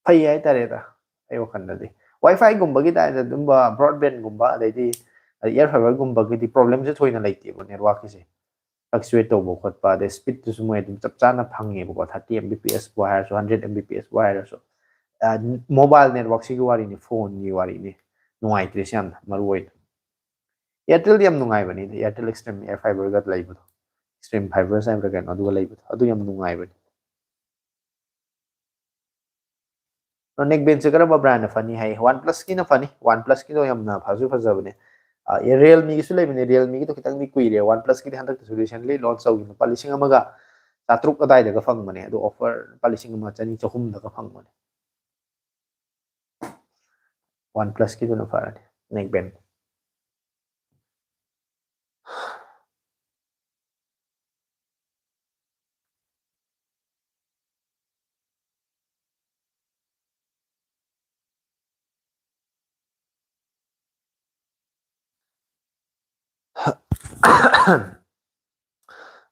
ꯐꯩ ꯍꯥꯏꯇꯥꯔꯦꯗ, ꯑꯩ ꯋꯥꯈꯜꯗꯗꯤ꯫ Wi-Fiꯒꯨꯝꯕꯒꯤ ꯇꯥꯏꯞꯇ ꯑꯗꯨꯝꯕ broadbandꯒꯨꯝꯕ, ꯑꯗꯩꯗꯤ Air Fiberꯒꯨꯝꯕꯒꯤꯗꯤ problemꯁꯦ ꯊꯣꯏꯅ ꯂꯩꯇꯦꯕ, networkꯀꯤꯁꯦ꯫ Fluctuate ꯇꯧꯕ ꯈꯣꯠꯄ, ꯑꯗꯩ speedꯇꯨꯁꯨ ꯃꯣꯏ ꯑꯗꯨꯝ ꯆꯞ ꯆꯥꯅ ꯐꯪꯉꯦꯕꯀꯣ, thirty Mbpsꯄꯨ ꯍꯥꯏꯔꯁꯨ, hundred Mbpsꯄꯨ ꯍꯥꯏꯔꯁꯨ꯫ ꯑ, mobile networkꯁꯤꯒꯤ ꯋꯥꯔꯤꯅꯤ, phoneꯒꯤ ꯋꯥꯔꯤꯅꯤ, ꯅꯨꯡꯉꯥꯏꯇ꯭ꯔꯤꯁꯦ ꯌꯥꯝꯅ ꯃꯔꯨ ꯑꯣꯏꯅ꯫ Airtelꯗꯤ ꯌꯥꯝ ꯅꯨꯡꯉꯥꯏꯕꯅꯤ, Airtel Extreme Air Fiberꯒ ꯂꯩꯕꯗꯣ, Extreme Fibers ꯍꯥꯏꯕ꯭ꯔꯥ ꯀꯩꯅꯣ, ꯑꯗꯨꯒ ꯂꯩꯕꯗꯣ, ꯑꯗꯨ ꯌꯥꯝ ꯅꯨꯡꯉꯥꯏꯕꯅꯤ꯫ Neckbandꯁꯦ ꯀꯔꯝꯕ brandꯅ ꯐꯅꯤ ꯍꯥꯏ? OnePlusꯀꯤꯅ ꯐꯅꯤ, OnePlusꯀꯤꯗꯣ ꯌꯥꯝꯅ ꯐꯁꯨ ꯐꯖꯕꯅꯦ꯫ ꯑ, Realmeꯒꯤꯁꯨ ꯂꯩꯕꯅꯦ, Realmeꯒꯤꯗꯣ ꯈꯤꯇꯪꯗꯤ ꯀꯨꯏꯔꯦ, OnePlusꯀꯤꯗꯤ ꯍꯟꯗꯛꯇꯁꯨ recently launch ꯇꯧꯈꯤꯕꯅꯦ, ꯂꯨꯄꯥ ꯂꯤꯁꯤꯡ ꯑꯃꯒ ꯆꯥꯇ꯭ꯔꯨꯛ ꯑꯗꯥꯏꯗꯒ ꯐꯪꯕꯅꯦ, ꯑꯗꯣ offer ꯂꯨꯄꯥ ꯂꯤꯁꯤꯡ ꯑꯃ ꯆꯅꯤ ꯆꯍꯨꯝꯗꯒ ꯐꯪꯕꯅꯦ꯫ OnePlusꯀꯤꯗꯨꯅ ꯐꯔꯅꯤ꯫ neck band.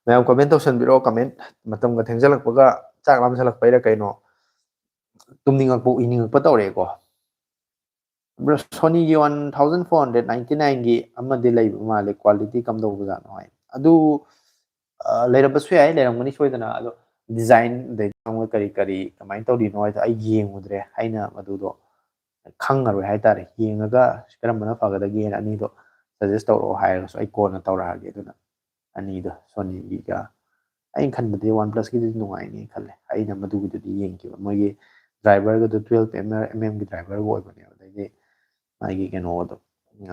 ꯃꯌꯥꯝ comment ꯇꯧꯁꯟꯕꯤꯔꯣ, comment꯫ ꯃꯇꯝꯒ ꯊꯦꯡꯖꯜꯂꯛꯄꯒ ꯆꯥꯛ ꯂꯥꯝꯁꯜꯂꯛꯄꯩꯔ ꯀꯩꯅꯣ, ꯇꯨꯝꯅꯤꯡꯉꯛꯄ, ꯎꯏꯅꯤꯡꯉꯛꯄ ꯇꯧꯔꯛꯑꯦꯀꯣ꯫ Bro, Sonyꯒꯤ one thousand four hundred ninety nineꯒꯤ ꯑꯃꯗꯤ ꯂꯩꯕ ꯃꯥꯜꯂꯦ, quality ꯀꯝꯗꯧꯕꯖꯥꯠꯅꯣ ꯍꯥꯏ꯫ ꯑꯗꯨ, ꯑ, ꯂꯩꯔꯝꯕꯁꯨ ꯌꯥꯏ, ꯂꯩꯔꯝꯒꯅꯤ ꯁꯣꯏꯗꯅ꯫ ꯑꯗꯣ design, ꯑꯗꯩ ꯀꯔꯤ ꯀꯔꯤ ꯀꯃꯥꯏꯅ ꯇꯧꯔꯤꯅꯣ ꯍꯥꯏꯗꯣ ꯑꯩ ꯌꯦꯡꯉꯨꯗ꯭ꯔꯦ꯫ ꯑꯩꯅ ꯃꯗꯨꯗꯣ ꯈꯪꯉꯔꯣꯏ ꯍꯥꯏꯇꯥꯔꯦ꯫ ꯌꯦꯡꯉꯒ ꯀꯔꯝꯕꯅ ꯐꯒꯗꯒꯦꯅ ꯑꯅꯤꯗꯣ suggest ꯇꯧꯔꯛꯑꯣ ꯍꯥꯏꯔꯒꯁꯨ ꯑꯩ ꯀꯣꯟꯅ ꯇꯧꯔꯛꯑꯒꯦ꯫ ꯑꯗꯨꯅ ꯑꯅꯤꯗꯣ, Sonyꯒꯤꯒ, ꯑꯩꯅ ꯈꯟꯕꯗꯤ OnePlusꯀꯤꯗꯨꯗꯤ ꯅꯨꯡꯉꯥꯏꯅꯤ ꯈꯜꯂꯦ꯫ ꯑꯩꯅ ꯃꯗꯨꯒꯤꯗꯨꯗꯤ ꯌꯦꯡꯈꯤꯕ, ꯃꯣꯏꯒꯤ driverꯒꯗꯣ twelve mmꯒꯤ driverꯒ ꯑꯣꯏꯕꯅꯦꯕ꯫ ꯑꯗꯩꯗꯤ ꯃꯥꯒꯤ ꯀꯩꯅꯣꯗꯣ,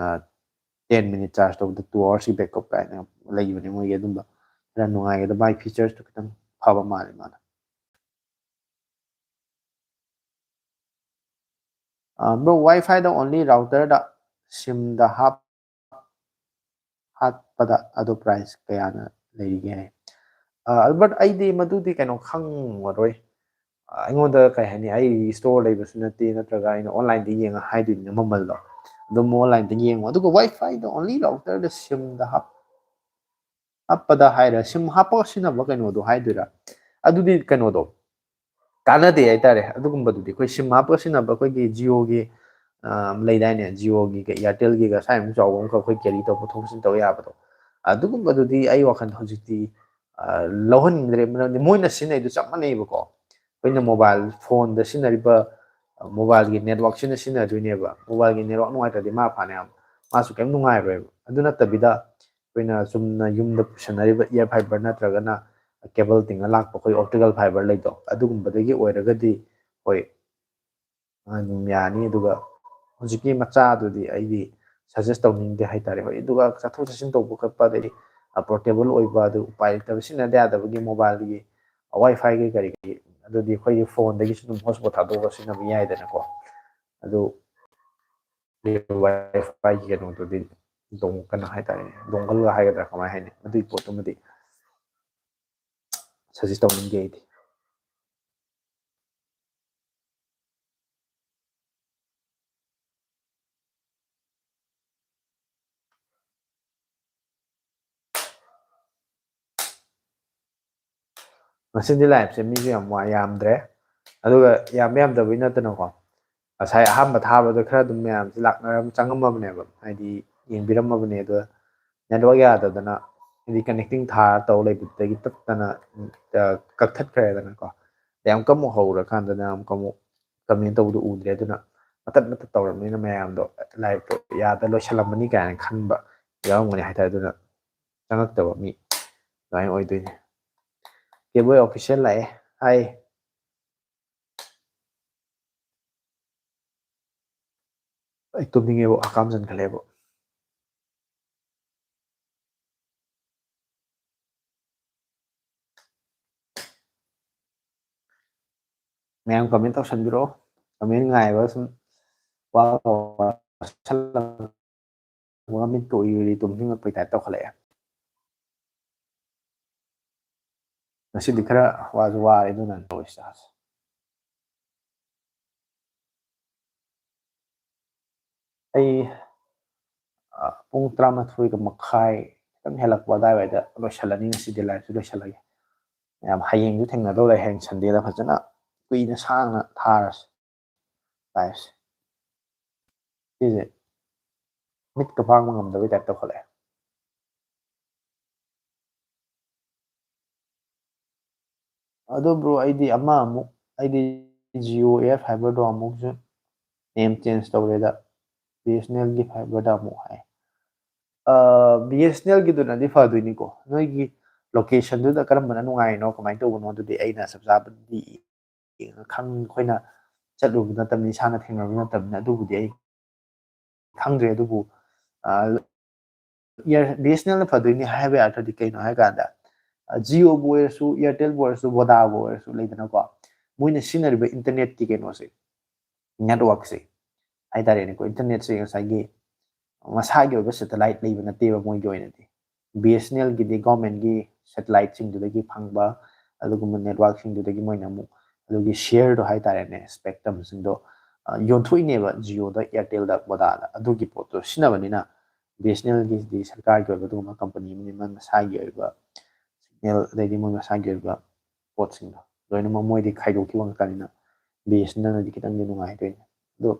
ꯑ, ten minute charge ꯇꯧꯕꯗ two hoursꯀꯤ backup ꯀꯥꯏꯅ ꯂꯩꯕꯅꯦ꯫ ꯃꯣꯏꯒꯤ ꯑꯗꯨꯝꯕ ꯈꯔ ꯅꯨꯡꯉꯥꯏꯒꯗꯕ, ꯃꯥꯒꯤ featuresꯇꯣ ꯈꯤꯇꯪ ꯐꯕ ꯃꯥꯜꯂꯦ ꯃꯥꯅ꯫ ꯑ, bro, Wi-Fiꯗ only routerꯗ SIMꯗ ꯍꯥꯞ-, ꯍꯥꯞꯄꯗ ꯑꯗꯣ price ꯀꯌꯥꯅ ꯂꯩꯔꯤꯒꯦ ꯍꯥꯏ꯫ ꯑ, Albert, ꯑꯩꯗꯤ ꯃꯗꯨꯗꯤ ꯀꯩꯅꯣ ꯈꯪꯉꯔꯣꯏ꯫ ꯑ, ꯑꯩꯉꯣꯟꯗ ꯀꯩ ꯍꯥꯏꯅꯤ, ꯑꯩ store ꯂꯩꯕꯁꯨ ꯅꯠꯇꯦ, ꯅꯠꯇ꯭ꯔꯒ ꯑꯩꯅ onlineꯗ ꯌꯦꯡꯉ ꯍꯥꯏꯗꯣꯏꯅꯤꯅ ꯃꯃꯜꯗꯣ꯫ ꯑꯗꯨꯝ onlineꯗ ꯌꯦꯡꯉꯣ꯫ ꯑꯗꯨꯒ Wi-Fiꯗ only routerꯗ SIMꯗ ꯍꯥꯞ-, ꯍꯥꯞꯄꯗ ꯍꯥꯏꯔ, SIM ꯍꯥꯞꯄꯒ ꯁꯤꯖꯤꯟꯅꯕ ꯀꯩꯅꯣꯗꯣ ꯍꯥꯏꯗꯣꯏꯔꯥ? ꯑꯗꯨꯗꯤ ꯀꯩꯅꯣꯗꯣ ꯀꯥꯟꯅꯗꯦ ꯍꯥꯏꯇꯥꯔꯦ꯫ ꯑꯗꯨꯒꯨꯝꯕꯗꯨꯗꯤ ꯑꯩꯈꯣꯏ SIM ꯍꯥꯞꯄꯒ ꯁꯤꯖꯤꯟꯅꯕ ꯑꯩꯈꯣꯏꯒꯤ Jioꯒꯤ, ꯑ, ꯂꯩꯗꯥꯏꯅꯦ, Jioꯒꯤꯒ Airtelꯒꯤꯒ ꯁ꯭ꯋꯥꯏꯃꯨꯛ ꯆꯥꯎꯕ ꯑꯃꯈꯛ ꯑꯩꯈꯣꯏ carry ꯇꯧꯕ ꯊꯣꯛ ꯊꯣꯛꯆꯤꯟ ꯇꯧ ꯌꯥꯕꯗꯣ, ꯑꯗꯨꯒꯨꯝꯕꯗꯨꯗꯤ ꯑꯩ ꯋꯥꯈꯜꯗ ꯍꯧꯖꯤꯛꯇꯤ, ꯑ, ꯂꯧꯍꯟꯅꯤꯡꯗ꯭ꯔꯦ꯫ ꯃꯔꯝꯗꯤ ꯃꯣꯏꯅ ꯁꯤꯖꯤꯟꯅꯩꯗꯣ ꯆꯞ ꯃꯥꯟꯅꯩꯕꯀꯣ꯫ ꯑꯩꯈꯣꯏꯅ mobile phoneꯗ ꯁꯤꯖꯤꯟꯅꯔꯤꯕ, ꯑ, mobileꯒꯤ networkꯁꯤꯅ ꯁꯤꯖꯤꯟꯅꯗꯣꯏꯅꯦꯕ꯫ Mobileꯒꯤ network ꯅꯨꯡꯉꯥꯏꯇ꯭ꯔꯗꯤ ꯃꯥ ꯐꯅꯌꯥꯝ, ꯃꯥꯁꯨ ꯀꯩꯝ ꯅꯨꯡꯉꯥꯏꯔꯣꯏꯕ꯫ ꯑꯗꯨ ꯅꯠꯇꯕꯤꯗ ꯑꯩꯈꯣꯏꯅ ꯆꯨꯝꯅ ꯌꯨꯝꯗ ꯄꯨꯁꯟꯅꯔꯤꯕ air fiber ꯅꯠꯇ꯭ꯔꯒꯅ cable ꯇꯤꯡꯉ ꯂꯥꯛꯄ ꯑꯩꯈꯣꯏ optical fiber ꯂꯩꯗꯣ, ꯑꯗꯨꯒꯨꯝꯕꯗꯒꯤ ꯑꯣꯏꯔꯒꯗꯤ ꯍꯣꯏ, ꯑꯗꯨꯝ ꯌꯥꯅꯤ꯫ ꯑꯗꯨꯒ ꯍꯧꯖꯤꯛꯀꯤ ꯃꯆꯥꯗꯨꯗꯤ ꯑꯩꯗꯤ suggest ꯇꯧꯅꯤꯡꯗꯦ ꯍꯥꯏꯇꯥꯔꯦ꯫ ꯍꯣꯏ, ꯑꯗꯨꯒ ꯆꯠꯊꯣꯛ ꯆꯠꯁꯤꯟ ꯇꯧꯕ ꯈꯣꯠꯄ, ꯑꯗꯩꯗꯤ, ꯑ, portable ꯑꯣꯏꯕ, ꯑꯗꯨ ꯎꯄꯥꯏ ꯂꯩꯇꯕ, ꯁꯤꯖꯤꯟꯅꯗ ꯌꯥꯗꯕꯒꯤ mobileꯒꯤ Wi-Fiꯒꯤ ꯀꯔꯤꯒꯤ, ꯑꯗꯨꯗꯤ ꯑꯩꯈꯣꯏꯒꯤ phoneꯗꯒꯤꯁꯨ ꯑꯗꯨꯝ hotspot ꯊꯥꯗꯣꯛꯑꯒ ꯁꯤꯖꯤꯟꯅꯕ ꯌꯥꯏꯗꯅꯀꯣ꯫ ꯑꯗꯨ ꯋꯥꯏ ꯐꯥꯏꯒꯤ ꯀꯩꯅꯣꯗꯨꯗꯤ ꯗꯣꯡ ꯀꯩꯅꯣ ꯍꯥꯏꯇꯥꯔꯦꯅꯦ, ꯗꯣꯡꯒꯜꯒ ꯍꯥꯏꯒꯗ꯭ꯔꯥ ꯀꯃꯥꯏꯅ ꯍꯥꯏꯅꯤ, ꯑꯗꯨꯒꯤ ꯄꯣꯠꯇꯨꯃꯗꯤ ꯁꯖꯦꯁ ꯇꯧꯅꯤꯡꯗꯦ ꯑꯩꯗꯤ꯫ ꯉꯁꯤꯗꯤ ꯂꯥꯏꯞꯁꯦ ꯃꯤꯁꯨ ꯌꯥꯝ ꯋꯥ ꯌꯥꯝꯗ꯭ꯔꯦ, ꯑꯗꯨꯒ ꯌꯥꯝꯕ ꯌꯥꯝꯗꯕꯩ ꯅꯠꯇꯅꯀꯣ, ꯉꯁꯥꯏ ꯑꯍꯥꯟꯕ ꯊꯥꯕꯗ ꯈꯔ ꯑꯗꯨꯝ ꯃꯌꯥꯝꯁꯦ ꯂꯥꯛꯅꯔꯝ ꯆꯪꯉꯝꯃꯕꯅꯦꯕ, ꯍꯥꯏꯗꯤ ꯌꯦꯡꯕꯤꯔꯝꯃꯕꯅꯦ꯫ ꯑꯗꯣ ꯅꯦꯠꯋꯥꯛ ꯌꯥꯗꯗꯅ, ꯍꯥꯏꯗꯤ ꯀꯅꯦꯛꯇꯤꯡ ꯊꯥꯔ ꯇꯧ ꯂꯩꯕꯗꯒꯤ ꯇꯠꯇꯅ, ꯎꯝ, ꯑ, ꯀꯛꯊꯠꯈ꯭ꯔꯦꯗꯅꯀꯣ꯫ ꯑꯗꯩ ꯑꯃꯨꯛꯀ ꯑꯃꯨꯛ ꯍꯧꯔꯀꯥꯟꯗꯅ ꯑꯃꯨꯛꯀ ꯑꯃꯨꯛ ꯀꯃꯦꯟ ꯇꯧꯕꯗꯣ ꯎꯗ꯭ꯔꯦ꯫ ꯑꯗꯨꯅ ꯃꯇꯠ ꯃꯇꯠ ꯇꯧꯔꯕꯅꯤꯅ ꯃꯌꯥꯝꯗꯣ ꯂꯥꯏꯞꯇꯣ ꯌꯥꯗ ꯂꯣꯏꯁꯜꯂꯝꯃꯅꯤ ꯀꯥꯏꯅ ꯈꯟꯕ ꯌꯥꯎꯔꯝꯒꯅꯤ ꯍꯥꯏꯇꯥꯔꯦ꯫ ꯑꯗꯨꯅ ꯆꯪꯉꯛꯇꯕ ꯃꯤ ꯑꯗꯨꯃꯥꯏꯅ ꯑꯣꯏꯗꯣꯏꯅꯦ꯫ ꯀꯦꯕꯣꯏ ꯑꯣꯐꯤꯁꯤꯌꯦꯜ ꯂꯥꯛꯑꯦ꯫ ꯍꯥꯏ꯫ ꯑꯩ ꯇꯨꯝꯅꯤꯡꯉꯦꯕꯣ, ꯍꯀꯥꯝ ꯆꯟꯈꯠꯂꯛꯑꯦꯕꯣ꯫ ꯃꯌꯥꯝ ꯀꯃꯦꯟ ꯇꯧꯁꯟꯕꯤꯔꯛꯑꯣ꯫ ꯀꯃꯦꯟ ꯉꯥꯏꯕ ꯁꯨꯝ ꯋꯥ ꯋꯥꯁꯜꯂꯛꯄ, ꯃꯤꯠꯀ ꯎꯏ ꯎꯏꯔꯤ ꯇꯨꯝꯅꯤꯡꯉꯛꯄꯩ ꯇꯥꯏꯞ ꯇꯧꯈꯠꯂꯛꯑꯦ꯫ ꯉꯁꯤꯗꯤ ꯈꯔ ꯋꯥꯁꯨ ꯋꯥꯔꯦ, ꯑꯗꯨꯅ ꯇꯧꯔꯤꯁꯦ꯫ ꯑꯩ, ꯑ, ꯄꯨꯡ ꯇꯔꯥꯃꯥꯊꯣꯏꯒ ꯃꯈꯥꯏ ꯈꯤꯇꯪ ꯍꯦꯜꯂꯛꯄ ꯑꯗꯥꯏꯋꯥꯏꯗ ꯂꯣꯏꯁꯤꯜꯂꯅꯤ, ꯉꯁꯤꯗꯤ ꯂꯥꯏꯞꯁꯦ ꯂꯣꯏꯁꯤꯜꯂꯒꯦ꯫ ꯃꯌꯥꯝ ꯍꯌꯦꯡꯁꯨ ꯊꯦꯡꯅꯗꯧ ꯂꯩ, ꯍꯌꯦꯡ ꯁꯟꯗꯦꯗ ꯐꯖꯅ ꯀꯨꯏꯅ ꯁꯥꯡꯅ ꯊꯥꯔꯁꯤ ꯂꯥꯏꯞꯁꯦ꯫ ꯁꯤꯁꯦ ꯃꯤꯠꯀ ꯄꯥꯡꯕ ꯉꯝꯗꯕꯩ ꯇꯥꯏꯞ ꯇꯧꯈꯠꯂꯛꯑꯦ꯫ ꯑꯗꯣ ꯕ꯭ꯔꯣ, ꯑꯩꯗꯤ ꯑꯃ ꯑꯃꯨꯛ, ꯑꯩꯗꯤ ꯖꯤꯑꯣ ꯑꯦꯌꯔ ꯐꯥꯏꯕꯔꯗꯣ ꯑꯃꯨꯛꯁꯨ ꯅꯦꯝ ꯆꯦꯟꯖ ꯇꯧꯔꯦꯗ, ꯕꯤ ꯑꯦꯁ ꯑꯦꯟ ꯑꯦꯜꯒꯤ ꯐꯥꯏꯕꯔꯗ ꯑꯃꯨꯛ ꯍꯥꯏ꯫ B S and ꯑꯦꯜꯒꯤꯗꯨꯅꯗꯤ ꯐꯗꯣꯏꯅꯤꯀꯣ꯫ ꯅꯣꯏꯒꯤ ꯂꯣꯀꯦꯁꯟꯗꯨꯗ ꯀꯔꯝꯕꯅ ꯅꯨꯡꯉꯥꯏꯔꯤꯅꯣ, ꯀꯃꯥꯏꯅ ꯇꯧꯕꯅꯣ, ꯑꯗꯨꯗꯤ ꯑꯩꯅ ꯆꯞ ꯆꯥꯕꯗꯤ ꯌꯦꯡꯉ ꯈꯪ-, ꯑꯩꯈꯣꯏꯅ ꯆꯠꯂꯨꯕ ꯅꯠꯇꯕꯅꯤ, ꯏꯁꯥꯅ ꯊꯦꯡꯅꯔꯨꯕ ꯅꯠꯇꯕꯅꯤ, ꯑꯗꯨꯕꯨꯗꯤ ꯑꯩ ꯈꯪꯗ꯭ꯔꯦ꯫ ꯑꯗꯨꯕꯨ, ꯑ, ꯏꯌꯔ-, ꯕꯤ ꯑꯦꯁ ꯑꯦꯟ ꯑꯦꯜꯅ ꯐꯗꯣꯏꯅꯤ ꯍꯥꯏꯕ ꯌꯥꯗ꯭ꯔꯗꯤ ꯀꯩꯅꯣ ꯍꯥꯏ ꯀꯥꯟꯗ, ꯑ, ꯖꯤꯑꯣꯕꯨ ꯑꯣꯏꯔꯁꯨ, ꯑꯦꯌꯥꯔꯇꯦꯜꯕꯨ ꯑꯣꯏꯔꯁꯨ, ꯚꯣꯗꯥꯕꯨ ꯑꯣꯏꯔꯁꯨ, ꯂꯩꯗꯅꯀꯣ, ꯃꯣꯏꯅ ꯁꯤꯖꯤꯟꯅꯔꯤꯕ ꯏꯟꯇꯔꯅꯦꯠꯀꯤ ꯀꯩꯅꯣꯁꯦ, ꯅꯦꯠꯋꯥꯛꯁꯦ, ꯍꯥꯏꯇꯥꯔꯦꯅꯦꯀꯣ, ꯏꯟꯇꯔꯅꯦꯠꯁꯦ ꯉꯁꯥꯏꯒꯤ ꯃꯁꯥꯒꯤ ꯑꯣꯏꯕ ꯁꯦꯇꯦꯂꯥꯏꯠ ꯂꯩꯕ ꯅꯠꯇꯦꯕ ꯃꯣꯏꯒꯤ ꯑꯣꯏꯅꯗꯤ꯫ ꯕꯤ ꯑꯦꯁ ꯑꯦꯟ ꯑꯦꯜꯒꯤꯗꯤ ꯒꯣꯔꯃꯦꯟꯒꯤ ꯁꯦꯇꯦꯂꯥꯏꯠꯁꯤꯡꯗꯨꯗꯒꯤ ꯐꯪꯕ ꯑꯗꯨꯒꯨꯝꯕ ꯅꯦꯠꯋꯥꯔꯛꯁꯤꯡꯗꯨꯗꯒꯤ ꯃꯣꯏꯅ ꯑꯃꯨꯛ ꯑꯗꯨꯒꯤ ꯁꯤꯌꯔꯗꯣ ꯍꯥꯏꯇꯥꯔꯦꯅꯦ, ꯁ꯭ꯄꯦꯛꯇ꯭ꯔꯝꯁꯤꯡꯗꯣ ꯌꯣꯟꯊꯣꯛꯏꯅꯦꯕ ꯖꯤꯑꯣꯗ, ꯑꯦꯌꯥꯔꯇꯦꯜꯗ, ꯚꯣꯗꯥꯗ꯫ ꯑꯗꯨꯒꯤ ꯄꯣꯠꯇꯣ ꯁꯤꯖꯤꯟꯅꯕꯅꯤꯅ ꯕꯤ ꯑꯦꯁ ꯑꯦꯟ ꯑꯦꯜꯒꯤꯗꯤ ꯁꯔꯀꯥꯔꯒꯤ ꯑꯣꯏꯕ ꯑꯗꯨꯒꯨꯝꯕ ꯀꯝꯄꯅꯤ ꯑꯃꯅꯤ, ꯃꯣꯏ ꯃꯁꯥꯒꯤ ꯑꯣꯏꯕ ꯁꯤꯒꯅꯦꯜ, ꯑꯗꯩꯗꯤ ꯃꯣꯏ ꯃꯁꯥꯒꯤ ꯑꯣꯏꯕ ꯄꯣꯠꯁꯤꯡꯗꯣ ꯂꯣꯏꯅꯃꯛ ꯃꯣꯏꯗꯤ ꯈꯥꯏꯗꯣꯛꯈꯤꯕ ꯉꯥꯛꯇꯅꯤꯅ ꯕꯤ ꯑꯦꯁ ꯑꯦꯟ ꯑꯦꯜꯅꯗꯤ ꯈꯤꯇꯪꯗꯤ ꯅꯨꯡꯉꯥꯏꯗꯣꯏꯅꯦ꯫ ꯑꯗꯣ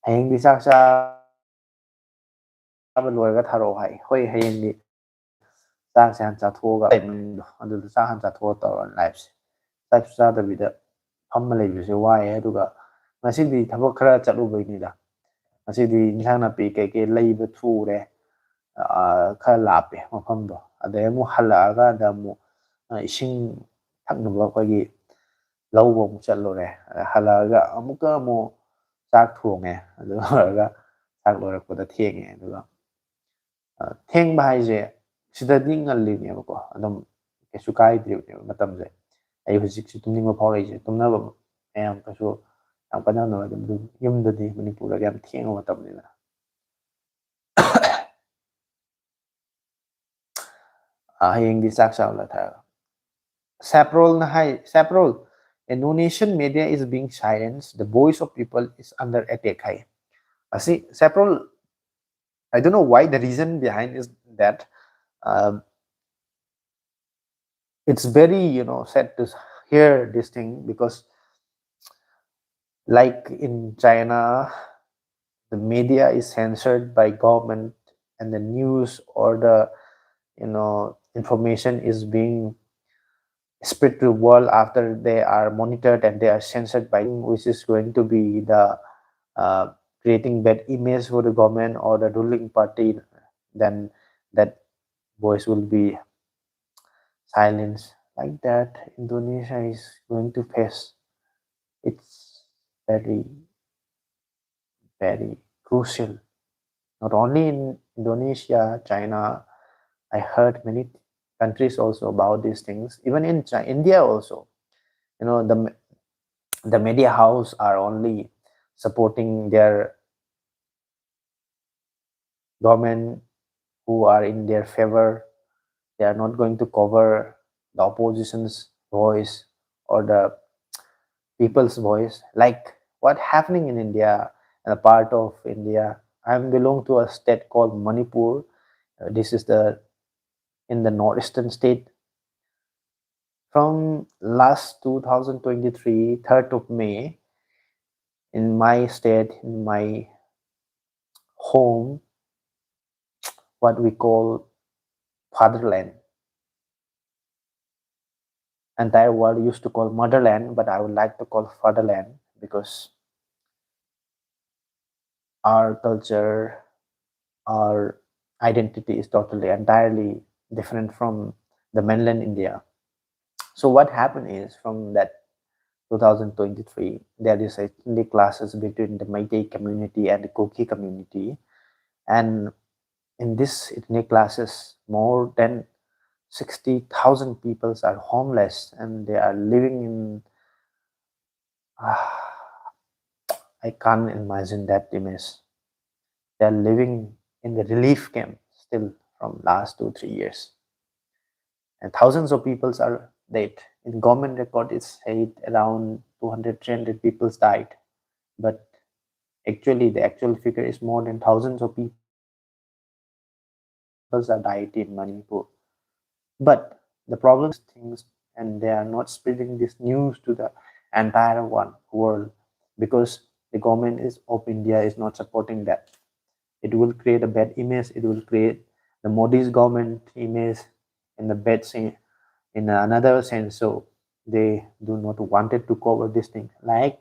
ꯍꯌꯦꯡꯗꯤ ꯆꯥꯛ ꯆꯥꯕ ꯂꯣꯏꯔꯒ ꯊꯥꯔꯛꯑꯣ ꯍꯥꯏ꯫ ꯍꯣꯏ, ꯍꯌꯦꯡꯗꯤ ꯆꯥꯛꯁꯦ ꯍꯥꯟꯅ ꯆꯥꯊꯣꯛꯑꯒ, ꯇꯥꯏꯃꯤꯡꯗꯣ ꯑꯗꯨꯗ ꯆꯥꯛ ꯍꯥꯟꯅ ꯆꯥꯊꯣꯛꯑ ꯇꯧꯔꯅꯤ ꯂꯥꯏꯐꯁꯦ꯫ ꯆꯥꯛꯁꯨ ꯆꯥꯗꯕꯤꯗ ꯐꯝꯃ ꯂꯩꯕꯁꯦ ꯋꯥꯏꯑꯦ꯫ ꯑꯗꯨꯒ ꯉꯁꯤꯗꯤ ꯊꯕꯛ ꯈꯔ ꯆꯠꯂꯨꯕꯩꯅꯤꯗ꯫ ꯉꯁꯤꯗꯤ ꯏꯟꯁꯥꯡ ꯅꯥꯄꯤ ꯀꯩꯀꯩ ꯂꯩꯕ ꯊꯨꯔꯦ, ꯑꯥ, ꯈꯔ ꯂꯥꯞꯄꯦ ꯃꯐꯝꯗꯣ꯫ ꯑꯗꯩ ꯑꯃꯨꯛ ꯍꯜꯂꯛꯑꯀꯥꯟꯗ ꯑꯃꯨꯛ, ꯑ, ꯏꯁꯤꯡ ꯊꯛꯅꯕ ꯑꯩꯈꯣꯏꯒꯤ ꯂꯧꯕ ꯑꯃꯨꯛ ꯆꯠꯂꯨꯔꯦ꯫ ꯑꯗ ꯍꯜꯂꯛꯑꯒ ꯑꯃꯨꯛꯀ ꯑꯃꯨꯛ ꯆꯥꯛ ꯊꯣꯡꯉꯦ꯫ ꯑꯗꯨ ꯂꯣꯏꯔꯒ ꯆꯥꯛ ꯂꯣꯏꯔꯛꯄꯗ ꯊꯦꯡꯉꯦ꯫ ꯑꯗꯨꯒ, ꯑ, ꯊꯦꯡꯕ ꯍꯥꯏꯁꯦ ꯁꯤꯗꯗꯤ ꯉꯜꯂꯤꯅꯦꯕꯀꯣ, ꯑꯗꯨꯝ ꯀꯩꯁꯨ ꯀꯥꯏꯗ꯭ꯔꯤꯕꯅꯦꯕ ꯃꯇꯝꯁꯦ꯫ ꯑꯩ ꯍꯧꯖꯤꯛꯁꯦ ꯇꯨꯝꯅꯤꯡꯕ ꯐꯥꯎꯔꯛꯏꯁꯦ, ꯇꯨꯝꯅꯕ ꯃꯌꯥꯝ ꯀꯩꯁꯨ ꯌꯥꯝ ꯀꯟꯅ ꯍꯣꯠꯅꯕ ꯅꯠꯇꯦ꯫ ꯑꯗꯨꯝ ꯌꯨꯝꯗꯗꯤ, ꯃꯅꯤꯄꯨꯔꯗꯗꯤ ꯌꯥꯝ ꯊꯦꯡꯕ ꯃꯇꯝꯅꯤꯅ꯫ ꯑ, ꯍꯌꯦꯡꯗꯤ ꯆꯥꯛ ꯆꯥꯕ ꯂꯣꯏꯊꯔꯒ꯫ ꯁꯦꯄ꯭ꯔꯣꯜꯅ ꯍꯥꯏ, ꯁꯦꯄ꯭ꯔꯣꯜ, "Indonesian media is being silenced, the voice of people is under attack" ꯍꯥꯏ꯫ ꯑꯁꯤ ꯁꯦꯄ꯭ꯔꯣꯜ, I don't know why the reason behind is that, um, it's very, you know, sad to hear this thing because, like, in China, the media is censored by government, and the news or the, you know, information is being spread to the world after they are monitored and they are censored by, which is going to be the, uh, creating bad image for the government or the ruling party. Then that voice will be silenced. Like that, Indonesia is going to face. It's very, very crucial. Not only in Indonesia, China, I heard many countries also about these things. Even in Chi-, India also, you know, the the media house are only supporting their government who are in their favor. They are not going to cover the opposition's voice or the people's voice, like what happening in India and a part of India. I belong to a state called Manipur. Uh, this is the in the northeastern state. From last two thousand twenty-three, third of May, in my state, in my home, what we call fatherland. Entire world used to call motherland, but I would like to call fatherland because our culture, our identity is totally, entirely different from the mainland India. So what happened is, from that two thousand twenty-three, there is ethnic clashes between the Meitei community and the Kuki community. And in this ethnic clashes, more than sixty thousand peoples are homeless and they are living in, ah, I can't imagine that image. They are living in the relief camp still from last two, three years. And thousands of peoples are dead. In government record, it's said around two hundred, three hundred people died. But actually, the actual figure is more than thousands of people are died in Manipur. But the problem is things, and they are not spreading this news to the entire one world because the government is of India is not supporting that. It will create a bad image. It will create the Modi's government image in the bad sense, in another sense. So they do not wanted to cover this thing. Like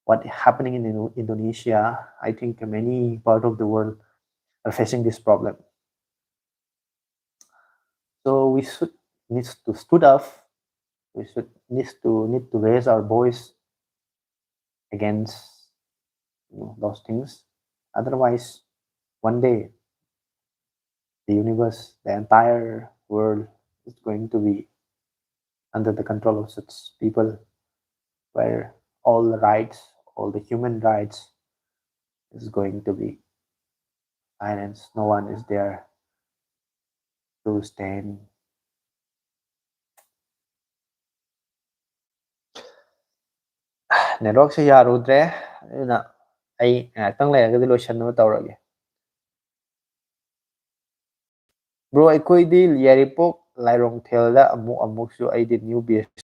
what happening in Indo- Indonesia, I think many part of the world are facing this problem. So we should needs to stood up. We should needs to need to raise our voice against, you know, those things. Otherwise, one day, the universe, the entire world is going to be under the control of such people, where all the rights, all the human rights is going to be silenced. No one is there to stand. Networkꯁꯦ ꯌꯥꯔꯨꯗ꯭ꯔꯦ, ꯑꯗꯨꯅ ꯑꯩ ꯉꯥꯏꯍꯥꯛꯇꯪ ꯂꯩꯔꯒꯗꯤ ꯂꯣꯏꯁꯟꯅꯕ ꯇꯧꯔꯒꯦ꯫ Bro, ꯑꯩꯈꯣꯏꯗꯤ ꯌꯥꯏꯔꯤꯄꯣꯛ ꯂꯥꯏꯔꯣꯡꯊꯦꯜꯗ ꯑꯃꯨꯛ ꯑꯃꯨꯛꯁꯨ ꯑꯩꯗꯤ new B ꯑꯦꯁ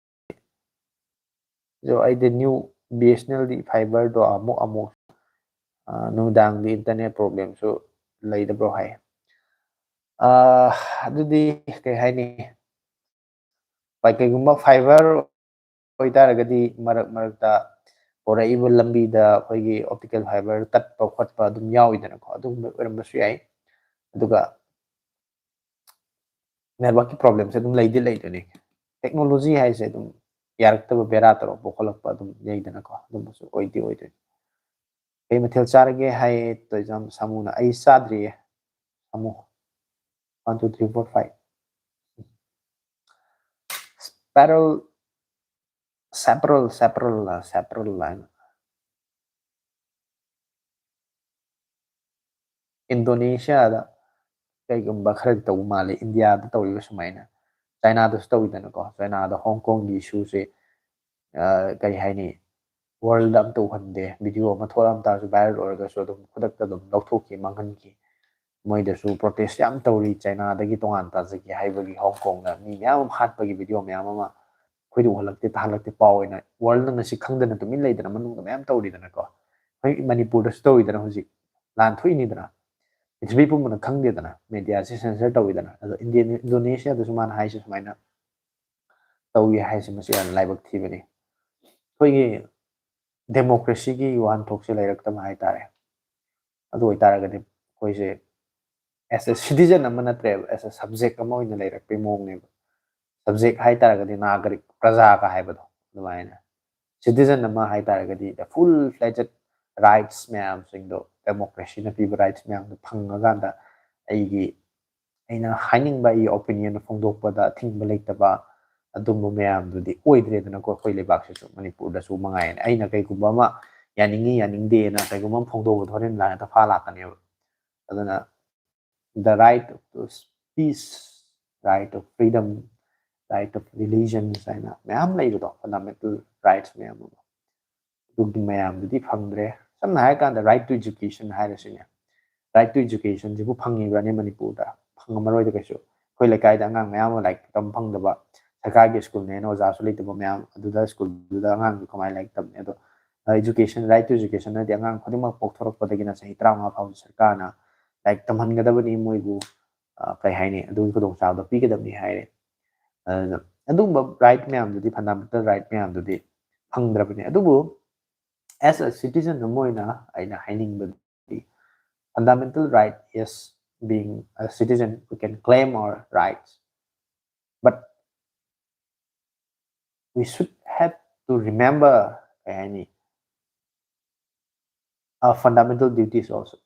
ꯑꯗꯣ ꯑꯩꯗꯤ ꯅ꯭ꯌꯨ ꯕꯤ ꯑꯦꯁ ꯑꯦꯟ ꯑꯦꯜꯗꯤ ꯐꯥꯏꯕꯔꯗꯣ ꯑꯃꯨꯛ ꯑꯃꯨꯛ ꯅꯨꯡꯗꯥꯡꯗꯤ ꯏꯟꯇꯔꯅꯦꯠ ꯄ꯭ꯔꯣꯕ꯭ꯂꯦꯝꯁꯨ ꯂꯩꯗꯕ꯭ꯔꯣ ꯍꯥꯏ꯫ ꯑꯗꯨꯗꯤ ꯀꯩ ꯍꯥꯏꯅꯤ, ꯀꯩꯒꯨꯝꯕ ꯐꯥꯏꯕꯔ ꯑꯣꯏꯇꯥꯔꯒꯗꯤ ꯃꯔꯛ ꯃꯔꯛꯇ ꯄꯣꯔꯛꯏꯕ ꯂꯝꯕꯤꯗ ꯑꯩꯈꯣꯏꯒꯤ ꯑꯣꯞꯇꯤꯀꯦꯜ ꯐꯥꯏꯕꯔ ꯇꯠꯄ ꯈꯣꯠꯄ ꯑꯗꯨꯝ ꯌꯥꯎꯏꯗꯅꯀꯣ, ꯑꯗꯨꯒꯨꯝꯕ ꯑꯣꯏꯔꯝꯕꯁꯨ ꯌꯥꯏ꯫ ꯑꯗꯨꯒ ꯅꯦꯠꯋꯥꯛꯀꯤ ꯄ꯭ꯔꯣꯕ꯭ꯂꯦꯝꯁꯦ ꯑꯗꯨꯝ ꯂꯩꯗꯤ ꯂꯩꯗꯣꯏꯅꯤ꯫ ꯇꯦꯛꯅꯣꯂꯣꯖꯤ ꯍꯥꯏꯁꯦ ꯑꯗꯨꯝ ꯌꯥꯔꯛꯇꯕ, ꯕꯦꯔꯥ ꯇꯧꯔꯛꯄ ꯈꯣꯠꯂꯛꯄ ꯑꯗꯨꯝ ꯂꯩꯗꯅꯀꯣ, ꯑꯗꯨꯝꯕꯁꯨ ꯑꯣꯏꯗꯤ ꯑꯣꯏꯗꯣꯏꯅꯤ꯫ "ꯀꯩ ꯃꯊꯦꯜ ꯆꯥꯔꯒꯦ?" ꯍꯥꯏꯌꯦ ꯇꯣꯏꯖꯝ ꯁꯥꯃꯨꯅ꯫ "ꯑꯩ ꯆꯥꯗ꯭ꯔꯤꯌꯦ ꯁꯥꯃꯨ꯫ One, two, three, four, five." Sparrow, Saprol, Saprol, Saprol line. ꯏꯟꯗꯣꯅꯦꯁꯤꯌꯥꯗ ꯀꯩꯒꯨꯝꯕ ꯈꯔꯗꯤ ꯇꯧꯕ ꯃꯥꯜꯂꯦ, ꯏꯟꯗꯤꯌꯥꯗ ꯇꯧꯔꯤꯕ ꯁꯨꯃꯥꯏꯅ꯫ ꯆꯥꯏꯅꯥꯗꯁꯨ ꯇꯧꯋꯤꯗꯅꯀꯣ, ꯆꯥꯏꯅꯥꯗ ꯍꯣꯡ ꯀꯣꯡꯒꯤ ꯏꯁꯨꯁꯦ, ꯑ, ꯀꯔꯤ ꯍꯥꯏꯅꯤ, ꯋꯥꯔꯜꯗ ꯑꯝꯇ ꯎꯍꯟꯗꯦ꯫ ꯚꯤꯗꯤꯑꯣ ꯑꯃ ꯊꯣꯛꯂꯛꯑꯝ ꯇꯥꯔꯁꯨ, ꯚꯥꯏꯔꯦꯜ ꯑꯣꯏꯔꯒꯁꯨ ꯑꯗꯨꯝ ꯈꯨꯗꯛꯇ ꯑꯗꯨꯝ ꯂꯧꯊꯣꯛꯈꯤ, ꯃꯥꯡꯍꯟꯈꯤ꯫ ꯃꯣꯏꯗꯁꯨ ꯄ꯭ꯔꯣꯇꯦꯁ ꯌꯥꯝ ꯇꯧꯔꯤ, ꯆꯥꯏꯅꯥꯗꯒꯤ ꯇꯣꯉꯥꯟ ꯇꯥꯖꯒꯦ ꯍꯥꯏꯕꯒꯤ꯫ ꯍꯣꯡ ꯀꯣꯡꯗ ꯃꯤ ꯃꯌꯥꯝ ꯑꯃ ꯍꯥꯠꯄꯒꯤ ꯚꯤꯗꯤꯑꯣ ꯃꯌꯥꯝ ꯑꯃ ꯑꯩꯈꯣꯏꯗ ꯎꯍꯜꯂꯛꯇꯦ, ꯇꯥꯍꯜꯂꯛꯇꯦ꯫ ꯄꯥꯎ ꯑꯣꯏꯅ ꯋꯥꯔꯜꯗꯅ ꯁꯤ ꯈꯪꯗꯅ ꯇꯨꯃꯤꯟ ꯂꯩꯗꯅ ꯃꯅꯨꯡꯗ ꯃꯌꯥꯝ ꯇꯧꯔꯤꯗꯅꯀꯣ꯫ ꯑꯩꯈꯣꯏ ꯃꯅꯤꯄꯨꯔꯗꯁꯨ ꯇꯧꯔꯤꯗꯅ, ꯍꯧꯖꯤꯛ ꯂꯥꯟ ꯊꯣꯛꯏꯅꯤꯗꯅ, ꯄ꯭ꯔꯤꯊꯤꯕꯤ ꯄꯨꯝꯕꯅ ꯈꯪꯗꯦꯗꯅ, ꯃꯦꯗꯤꯌꯥꯁꯦ ꯁꯦꯟꯁꯔ ꯇꯧꯋꯤꯗꯅ꯫ ꯑꯗꯣ ꯏꯟꯗꯤꯌꯟ, ꯏꯟꯗꯣꯅꯦꯁꯤꯌꯥꯗꯁꯨ ꯃꯥꯅ ꯍꯥꯏꯁꯦ ꯁꯨꯃꯥꯏꯅ ꯇꯧꯏ ꯍꯥꯏꯁꯦ, ꯃꯁꯤ ꯌꯥꯝꯅ ꯂꯥꯏꯕꯛ ꯊꯤꯕꯅꯤ꯫ ꯑꯩꯈꯣꯏꯒꯤ ꯗꯦꯃꯣꯀ꯭ꯔꯦꯁꯤꯒꯤ ꯋꯥꯍꯟꯊꯣꯛꯁꯦ ꯂꯩꯔꯛꯇꯕ ꯍꯥꯏꯇꯥꯔꯦ꯫ ꯑꯗꯨ ꯑꯣꯏꯇꯥꯔꯒꯗꯤ ꯑꯩꯈꯣꯏꯁꯦ as a citizen ꯑꯃ ꯅꯠꯇ꯭ꯔꯦꯕ, as a subject ꯑꯃ ꯑꯣꯏꯅ ꯂꯩꯔꯛꯄꯩ ꯃꯑꯣꯡꯅꯦꯕ꯫ Subject ꯍꯥꯏꯇꯥꯔꯒꯗꯤ ꯅꯥꯒꯔꯤꯛ, ꯄ꯭ꯔꯖꯥꯒ ꯍꯥꯏꯕꯗꯣ ꯑꯗꯨꯃꯥꯏꯅ꯫ Citizen ꯑꯃ ꯍꯥꯏꯇꯥꯔꯒꯗꯤ the full fledged rights ꯃꯌꯥꯝꯁꯤꯡꯗꯣ, ꯗꯦꯃꯣꯀ꯭ꯔꯦꯁꯤꯅ ꯄꯤꯕ rights ꯃꯌꯥꯝꯗꯣ ꯐꯪꯉꯀꯥꯟꯗ ꯑꯩꯒꯤ, ꯑꯩꯅ ꯍꯥꯏꯅꯤꯡꯕ ꯑꯩꯒꯤ opinion ꯐꯣꯡꯗꯣꯛꯄꯗ ꯑꯊꯤꯡꯕ ꯂꯩꯇꯕ, ꯑꯗꯨꯝꯕ ꯃꯌꯥꯝꯗꯨꯗꯤ ꯑꯣꯏꯗ꯭ꯔꯦꯗꯅꯀꯣ꯫ ꯑꯩꯈꯣꯏ ꯂꯩꯕꯥꯛꯁꯤꯁꯨ, ꯃꯅꯤꯄꯨꯔꯗꯁꯨ ꯃꯉꯥꯏꯔꯦ꯫ ꯑꯩꯅ ꯀꯩꯒꯨꯝꯕ ꯑꯃ ꯌꯥꯅꯤꯡꯉꯤ ꯌꯥꯅꯤꯡꯗꯦꯅ ꯀꯩꯒꯨꯝꯕ ꯑꯃ ꯐꯣꯡꯗꯣꯛꯄꯗ ꯍꯣꯔꯦꯟ ꯂꯥꯟꯅ ꯇꯐꯥ ꯂꯥꯛꯀꯅꯦꯕ꯫ ꯑꯗꯨꯅ the right of speech, right of freedom, right of religions ꯍꯥꯏꯅ ꯃꯌꯥꯝ ꯂꯩꯕꯗꯣ, fundamental rights ꯃꯌꯥꯝ ꯑꯃ, ꯑꯗꯨꯒꯤ ꯃꯌꯥꯝꯗꯨꯗꯤ ꯐꯪꯗ꯭ꯔꯦ꯫ ꯁꯝꯅ ꯍꯥꯏꯔꯀꯥꯟꯗ right to education ꯍꯥꯏꯔꯁꯤꯅꯦ, right to educationꯁꯤꯕꯨ ꯐꯪꯉꯤꯕ꯭ꯔꯅꯦ ꯃꯅꯤꯄꯨꯔꯗ? ꯐꯪꯉꯝꯃꯔꯣꯏꯗ ꯀꯩꯁꯨ꯫ ꯑꯩꯈꯣꯏ ꯂꯩꯀꯥꯏꯗ ꯑꯉꯥꯡ ꯃꯌꯥꯝ ꯑꯃ ꯂꯥꯏꯔꯤꯛ ꯇꯝ ꯐꯪꯗꯕ, ꯁꯔꯀꯥꯔꯒꯤ ꯁ꯭ꯀꯨꯜꯅꯦꯅ ꯑꯣꯖꯥꯁꯨ ꯂꯩꯇꯕ ꯃꯌꯥꯝ ꯑꯗꯨꯗ, ꯁ꯭ꯀꯨꯜꯗꯨꯗ ꯑꯉꯥꯡꯗꯨ ꯀꯃꯥꯏꯅ ꯂꯥꯏꯔꯤꯛ ꯇꯝꯅꯤ? ꯑꯗꯣ education, right to education ꯍꯥꯏꯗꯤ ꯑꯉꯥꯡ ꯈꯨꯗꯤꯡꯃꯛ ꯄꯣꯛꯊꯣꯔꯛꯄꯗꯒꯤꯅ ꯆꯍꯤ ꯇꯔꯥꯃꯉꯥ ꯐꯥꯎꯕ ꯁꯔꯀꯥꯔꯅ ꯂꯥꯏꯔꯤꯛ ꯇꯝꯍꯟꯒꯗꯕꯅꯤ, ꯃꯣꯏꯕꯨ ꯀꯩ ꯍꯥꯏꯅꯤ, ꯑꯗꯨꯒꯤ ꯈꯨꯗꯣꯡꯆꯥꯕꯗꯣ ꯄꯤꯒꯗꯕꯅꯤ ꯍꯥꯏꯔꯦ꯫ ꯑꯗꯨꯅ ꯑꯗꯨꯒꯨꯝꯕ right ꯃꯌꯥꯝꯗꯨꯗꯤ, fundamental right ꯃꯌꯥꯝꯗꯨꯗꯤ ꯐꯪꯗ꯭ꯔꯕꯅꯤ꯫ ꯑꯗꯨꯕꯨ as a citizen ꯑꯃ ꯑꯣꯏꯅ ꯑꯩꯅ ꯍꯥꯏꯅꯤꯡꯕꯗꯤ, fundamental right, yes, being a citizen, we can claim our rights, but we should have to remember, ꯀꯩ ꯍꯥꯏꯅꯤ, fundamental duties also.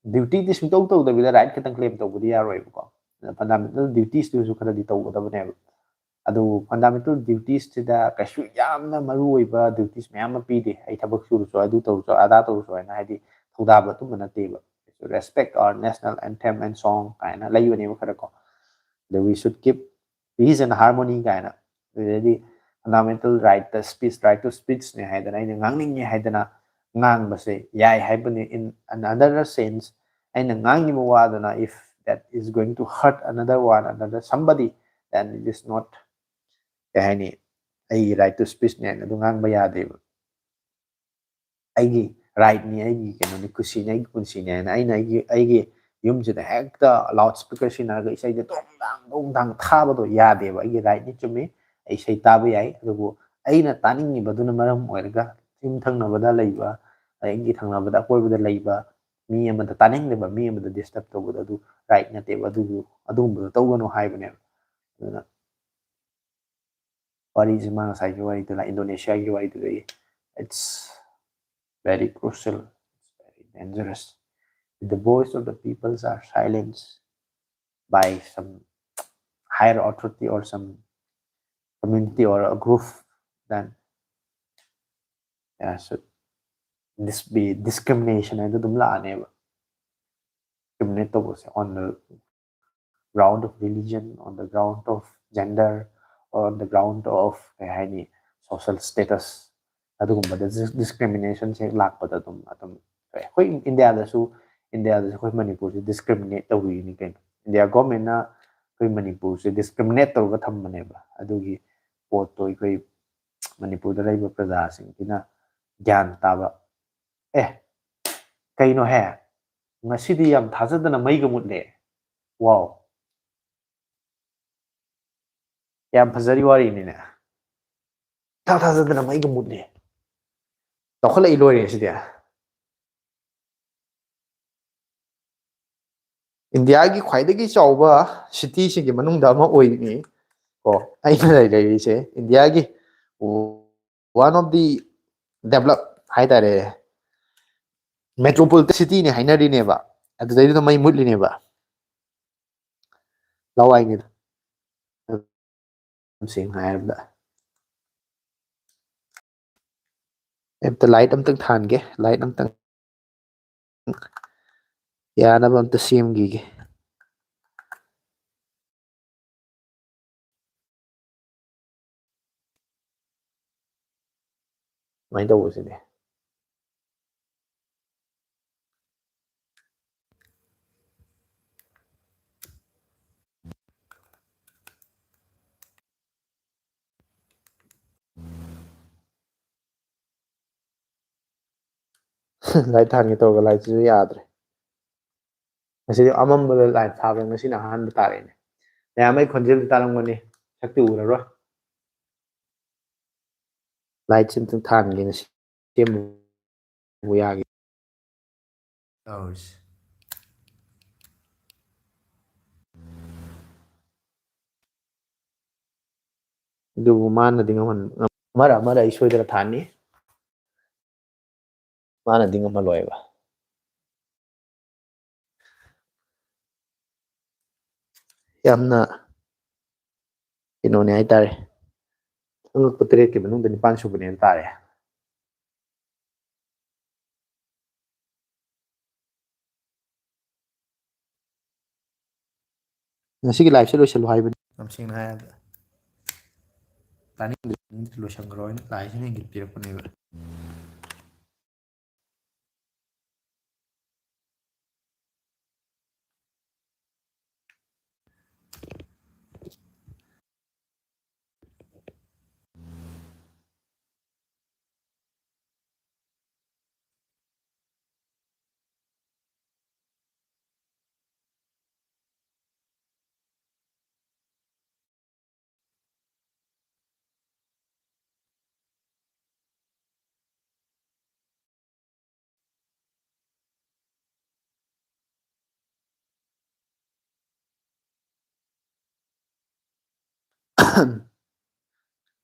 Dutyꯗꯤ ꯁꯨꯡꯇꯧ ꯇꯧꯗꯕꯤꯗ right ꯈꯛꯇꯪ claim ꯇꯧꯕꯗꯤ ꯌꯥꯔꯣꯏꯕꯀꯣ꯫ Fundamental dutiesꯇꯨꯁꯨ ꯈꯔꯗꯤ ꯇꯧꯒꯗꯕꯅꯦꯕ꯫ ꯑꯗꯨ fundamental dutiesꯁꯤꯗ ꯀꯩꯁꯨ ꯌꯥꯝꯅ ꯃꯔꯨ ꯑꯣꯏꯕ duties ꯃꯌꯥꯝ ꯑꯃ ꯄꯤꯗꯦ꯫ ꯑꯩ ꯊꯕꯛ ꯁꯨꯔꯁꯨ, ꯑꯗꯨ ꯇꯧꯔꯁꯨ, ꯑꯗꯥ ꯇꯧꯔꯁꯨ ꯍꯥꯏꯅ, ꯍꯥꯏꯗꯤ ꯊꯧꯗꯥꯕ ꯑꯗꯨꯝꯕ ꯅꯠꯇꯦꯕ꯫ Respect our national anthem and song ꯀꯥꯏꯅ ꯂꯩꯕꯅꯦꯕ ꯈꯔ ꯀꯣ꯫ ꯑꯗ we should keep peace and harmony ꯀꯥꯏꯅ꯫ ꯑꯗꯨꯗꯩꯗꯤ fundamental right, the speech, right to speechꯅꯦ ꯍꯥꯏꯗꯅ, ꯑꯩꯅ ꯉꯥꯡꯅꯤꯡꯉꯦ ꯍꯥꯏꯗꯅ ꯉꯥꯡꯕꯁꯦ ꯌꯥꯏ ꯍꯥꯏꯕꯅꯤ꯫ In another sense, ꯑꯩꯅ ꯉꯥꯡꯉꯤꯕ ꯋꯥꯗꯨꯅ, if that is going to hurt another one, another somebody, then it is not, ꯀꯩ ꯍꯥꯏꯅꯤ, ꯑꯩꯒꯤ right to speechꯅꯦ ꯍꯥꯏꯅ ꯑꯗꯨ ꯉꯥꯡꯕ ꯌꯥꯗꯦꯕ꯫ ꯑꯩꯒꯤ rightꯅꯤ, ꯑꯩꯒꯤ ꯀꯩꯅꯣꯅꯤ, ꯈꯨꯁꯤꯅꯤ, ꯑꯩꯒꯤ ꯄꯨꯟꯁꯤꯅꯤ ꯍꯥꯏꯅ ꯑꯩꯅ ꯑꯩꯒꯤ, ꯑꯩꯒꯤ ꯌꯨꯝꯁꯤꯗ ꯍꯦꯛꯇ loud speaker ꯁꯤꯟꯅꯔꯒ ꯏꯁꯩꯁꯦ ꯗꯣꯡ ꯗꯥꯡ ꯗꯣꯡ ꯗꯥꯡ ꯊꯥꯕꯗꯣ ꯌꯥꯗꯦꯕ꯫ ꯑꯩꯒꯤ rightꯅꯤ, ꯆꯨꯝꯃꯤ, ꯑꯩ ꯏꯁꯩ ꯇꯥꯕ ꯌꯥꯏ, ꯑꯗꯨꯕꯨ ꯑꯩꯅ ꯇꯥꯅꯤꯡꯉꯤꯕꯗꯨꯅ ꯃꯔꯝ ꯑꯣꯏꯔꯒ ꯌꯨꯝ ꯊꯪꯅꯕꯗ ꯂꯩꯕ, ꯑꯩꯒꯤ ꯊꯪꯅꯕꯗ, ꯑꯀꯣꯏꯕꯗ ꯂꯩꯕ ꯃꯤ ꯑꯃꯗ, ꯇꯥꯅꯤꯡꯗꯕ ꯃꯤ ꯑꯃꯗ disturb ꯇꯧꯕꯗꯣ ꯑꯗꯨ right ꯅꯠꯇꯦꯕ꯫ ꯑꯗꯨꯕꯨ ꯑꯗꯨꯒꯨꯝꯕꯗꯣ ꯇꯧꯒꯅꯨ ꯍꯥꯏꯕꯅꯦꯕ꯫ ꯑꯗꯨꯅ ꯋꯥꯔꯤꯁꯦ, ꯃꯥ ꯉꯁꯥꯏꯒꯤ ꯋꯥꯔꯤꯗꯨꯅ, ꯏꯟꯗꯣꯅꯦꯁꯤꯌꯥꯒꯤ ꯋꯥꯔꯤꯗꯨꯗꯒꯤ, it's very crucial, it's very dangerous. The voice of the peoples are silenced by some higher authority or some community or a group, then yeah, should this be discrimination ꯍꯥꯏꯗꯣ ꯑꯗꯨꯝ ꯂꯥꯛꯑꯅꯦꯕ. Discriminate ꯇꯧꯕꯁꯦ on the ground of religion, on the ground of gender, or on the ground of ꯀꯩ ꯍꯥꯏꯅꯤ, social status, ꯑꯗꯨꯒꯨꯝꯕꯗ ꯗꯤꯁꯀ꯭ꯔꯤꯃꯤꯅꯦꯁꯟꯁꯦ ꯂꯥꯛꯄꯗ ꯑꯗꯨꯝ ꯑꯗꯨꯝ ꯑꯩꯈꯣꯏ ꯏꯟꯗꯤꯌꯥꯗꯁꯨ ꯏꯟꯗꯤꯌꯥꯗꯁꯨ ꯑꯩꯈꯣꯏ ꯃꯅꯤꯄꯨꯔꯁꯦ ꯗꯤꯁꯀ꯭ꯔꯤꯃꯤꯅꯦꯠ ꯇꯧꯔꯤꯅꯤ ꯀꯩꯅꯣ꯫ ꯏꯟꯗꯤꯌꯥ ꯒꯣꯔꯃꯦꯟꯅ ꯑꯩꯈꯣꯏ ꯃꯅꯤꯄꯨꯔꯁꯦ ꯗꯤꯁꯀ꯭ꯔꯤꯃꯤꯅꯦꯠ ꯇꯧꯔꯒ ꯊꯝꯕꯅꯦꯕ꯫ ꯑꯗꯨꯒꯤ ꯄꯣꯠꯇꯣ ꯑꯩꯈꯣꯏ ꯃꯅꯤꯄꯨꯔꯗ ꯂꯩꯕ ꯄ꯭ꯔꯖꯥꯁꯤꯡꯁꯤꯅ ꯒ꯭ꯌꯥꯟ ꯇꯥꯕ꯫ ꯑꯦ, ꯀꯩꯅꯣꯍꯦ, ꯉꯁꯤꯗꯤ ꯌꯥꯝ ꯊꯥꯖꯗꯅ ꯃꯩꯒ ꯃꯨꯠꯂꯦ꯫ ꯋꯥꯎ, ꯌꯥꯝ ꯐꯖꯔꯤ ꯋꯥꯔꯤꯅꯤꯅꯦ꯫ ꯊꯥ ꯊꯥꯖꯗꯅ ꯃꯩꯒ ꯃꯨꯠꯂꯦ꯫ ꯆꯥꯎꯈꯠꯂꯛꯏ ꯂꯣꯏꯔꯦ ꯁꯤꯗꯤ꯫ ꯏꯟꯗꯤꯌꯥꯒꯤ ꯈ꯭ꯋꯥꯏꯗꯒꯤ ꯆꯥꯎꯕ ꯁꯤꯇꯤꯁꯤꯡꯒꯤ ꯃꯅꯨꯡꯗ ꯑꯃ ꯑꯣꯏꯔꯤꯅꯤ ꯀꯣ ꯑꯩꯅ ꯂꯩꯔꯤꯁꯦ꯫ ꯏꯟꯗꯤꯌꯥꯒꯤ one of the develop ꯍꯥꯏꯇꯥꯔꯦ, ꯃꯦꯇ꯭ꯔꯣꯄꯣꯂꯤꯇꯟ ꯁꯤꯇꯤꯅꯦ ꯍꯥꯏꯅꯔꯤꯅꯦꯕ꯫ ꯑꯗꯨꯗꯩꯗꯨꯗ ꯃꯩ ꯃꯨꯠꯂꯤꯅꯦꯕ꯫ ꯂꯋꯥꯏꯅꯤꯗ, ꯌꯥꯝ ꯁꯦꯡꯅ ꯍꯥꯏꯔꯕꯗ꯫ ꯑꯝꯇ ꯂꯥꯏꯠ ꯑꯝꯇꯪ ꯊꯥꯟꯒꯦ, ꯂꯥꯏꯠ ꯑꯝꯇꯪ ꯌꯥꯅꯕ ꯑꯝꯇ ꯁꯦꯝꯈꯤꯒꯦ꯫ ꯁꯨꯃꯥꯏꯅ ꯇꯧꯕꯁꯤꯅꯦ꯫ ꯂꯥꯏꯠ ꯊꯥꯟꯒꯦ ꯇꯧꯔꯒ ꯂꯥꯏꯠꯁꯤꯁꯨ ꯌꯥꯗ꯭ꯔꯦ꯫ ꯉꯁꯤꯗꯤ ꯑꯃꯝꯕꯗ ꯂꯥꯏꯠ ꯊꯥꯕ ꯉꯁꯤꯅ ꯑꯍꯥꯟꯕ ꯇꯥꯔꯛꯏꯅꯦ꯫ ꯃꯌꯥꯝ ꯑꯩ ꯈꯣꯟꯖꯦꯜꯗꯤ ꯇꯥꯔꯝꯒꯅꯤ, ꯁꯛꯇꯤ ꯎꯔꯔꯣꯏ꯫ ꯂꯥꯏꯠꯁꯤ ꯑꯝꯇꯪ ꯊꯥꯟꯒꯦ ꯉꯁꯤ꯫ ꯁꯦꯝꯃꯨ ꯌꯥꯒꯦ꯫ ꯇꯧꯔꯤꯁꯦ꯫ ꯑꯗꯨꯕꯨ ꯃꯥꯅꯗꯤ ꯉꯝꯍꯟ-, ꯉꯝ-, ꯑꯃꯔ ꯑꯃꯔ ꯑꯩ ꯁꯣꯏꯗꯅ ꯊꯥꯅꯤ꯫ ꯃꯥꯅꯗꯤ ꯉꯝꯍꯜꯂꯣꯏꯕ꯫ ꯌꯥꯝꯅ ꯀꯩꯅꯣꯅꯦ ꯍꯥꯏꯇꯥꯔꯦ꯫ ꯑꯉꯛꯄ ꯇꯔꯦꯠꯀꯤ ꯃꯅꯨꯡꯗ ꯅꯤꯄꯥꯟ ꯁꯨꯕꯅꯦꯅ ꯇꯥꯔꯦ꯫ ꯉꯁꯤꯒꯤ live ꯁꯦ ꯂꯣꯏꯁꯤꯜꯂꯨ ꯍꯥꯏꯕꯅꯤ꯫ ꯌꯥꯝ ꯁꯦꯡꯅ ꯍꯥꯏꯔꯕꯗ ꯇꯥꯅꯤꯡꯗ꯭ꯔꯦ, ꯂꯣꯏꯁꯤꯟꯈ꯭ꯔꯣ ꯍꯥꯏꯅ ꯂꯥꯏꯁꯤꯅ ꯏꯪꯒꯤꯠ ꯄꯤꯔꯛꯄꯅꯦꯕ꯫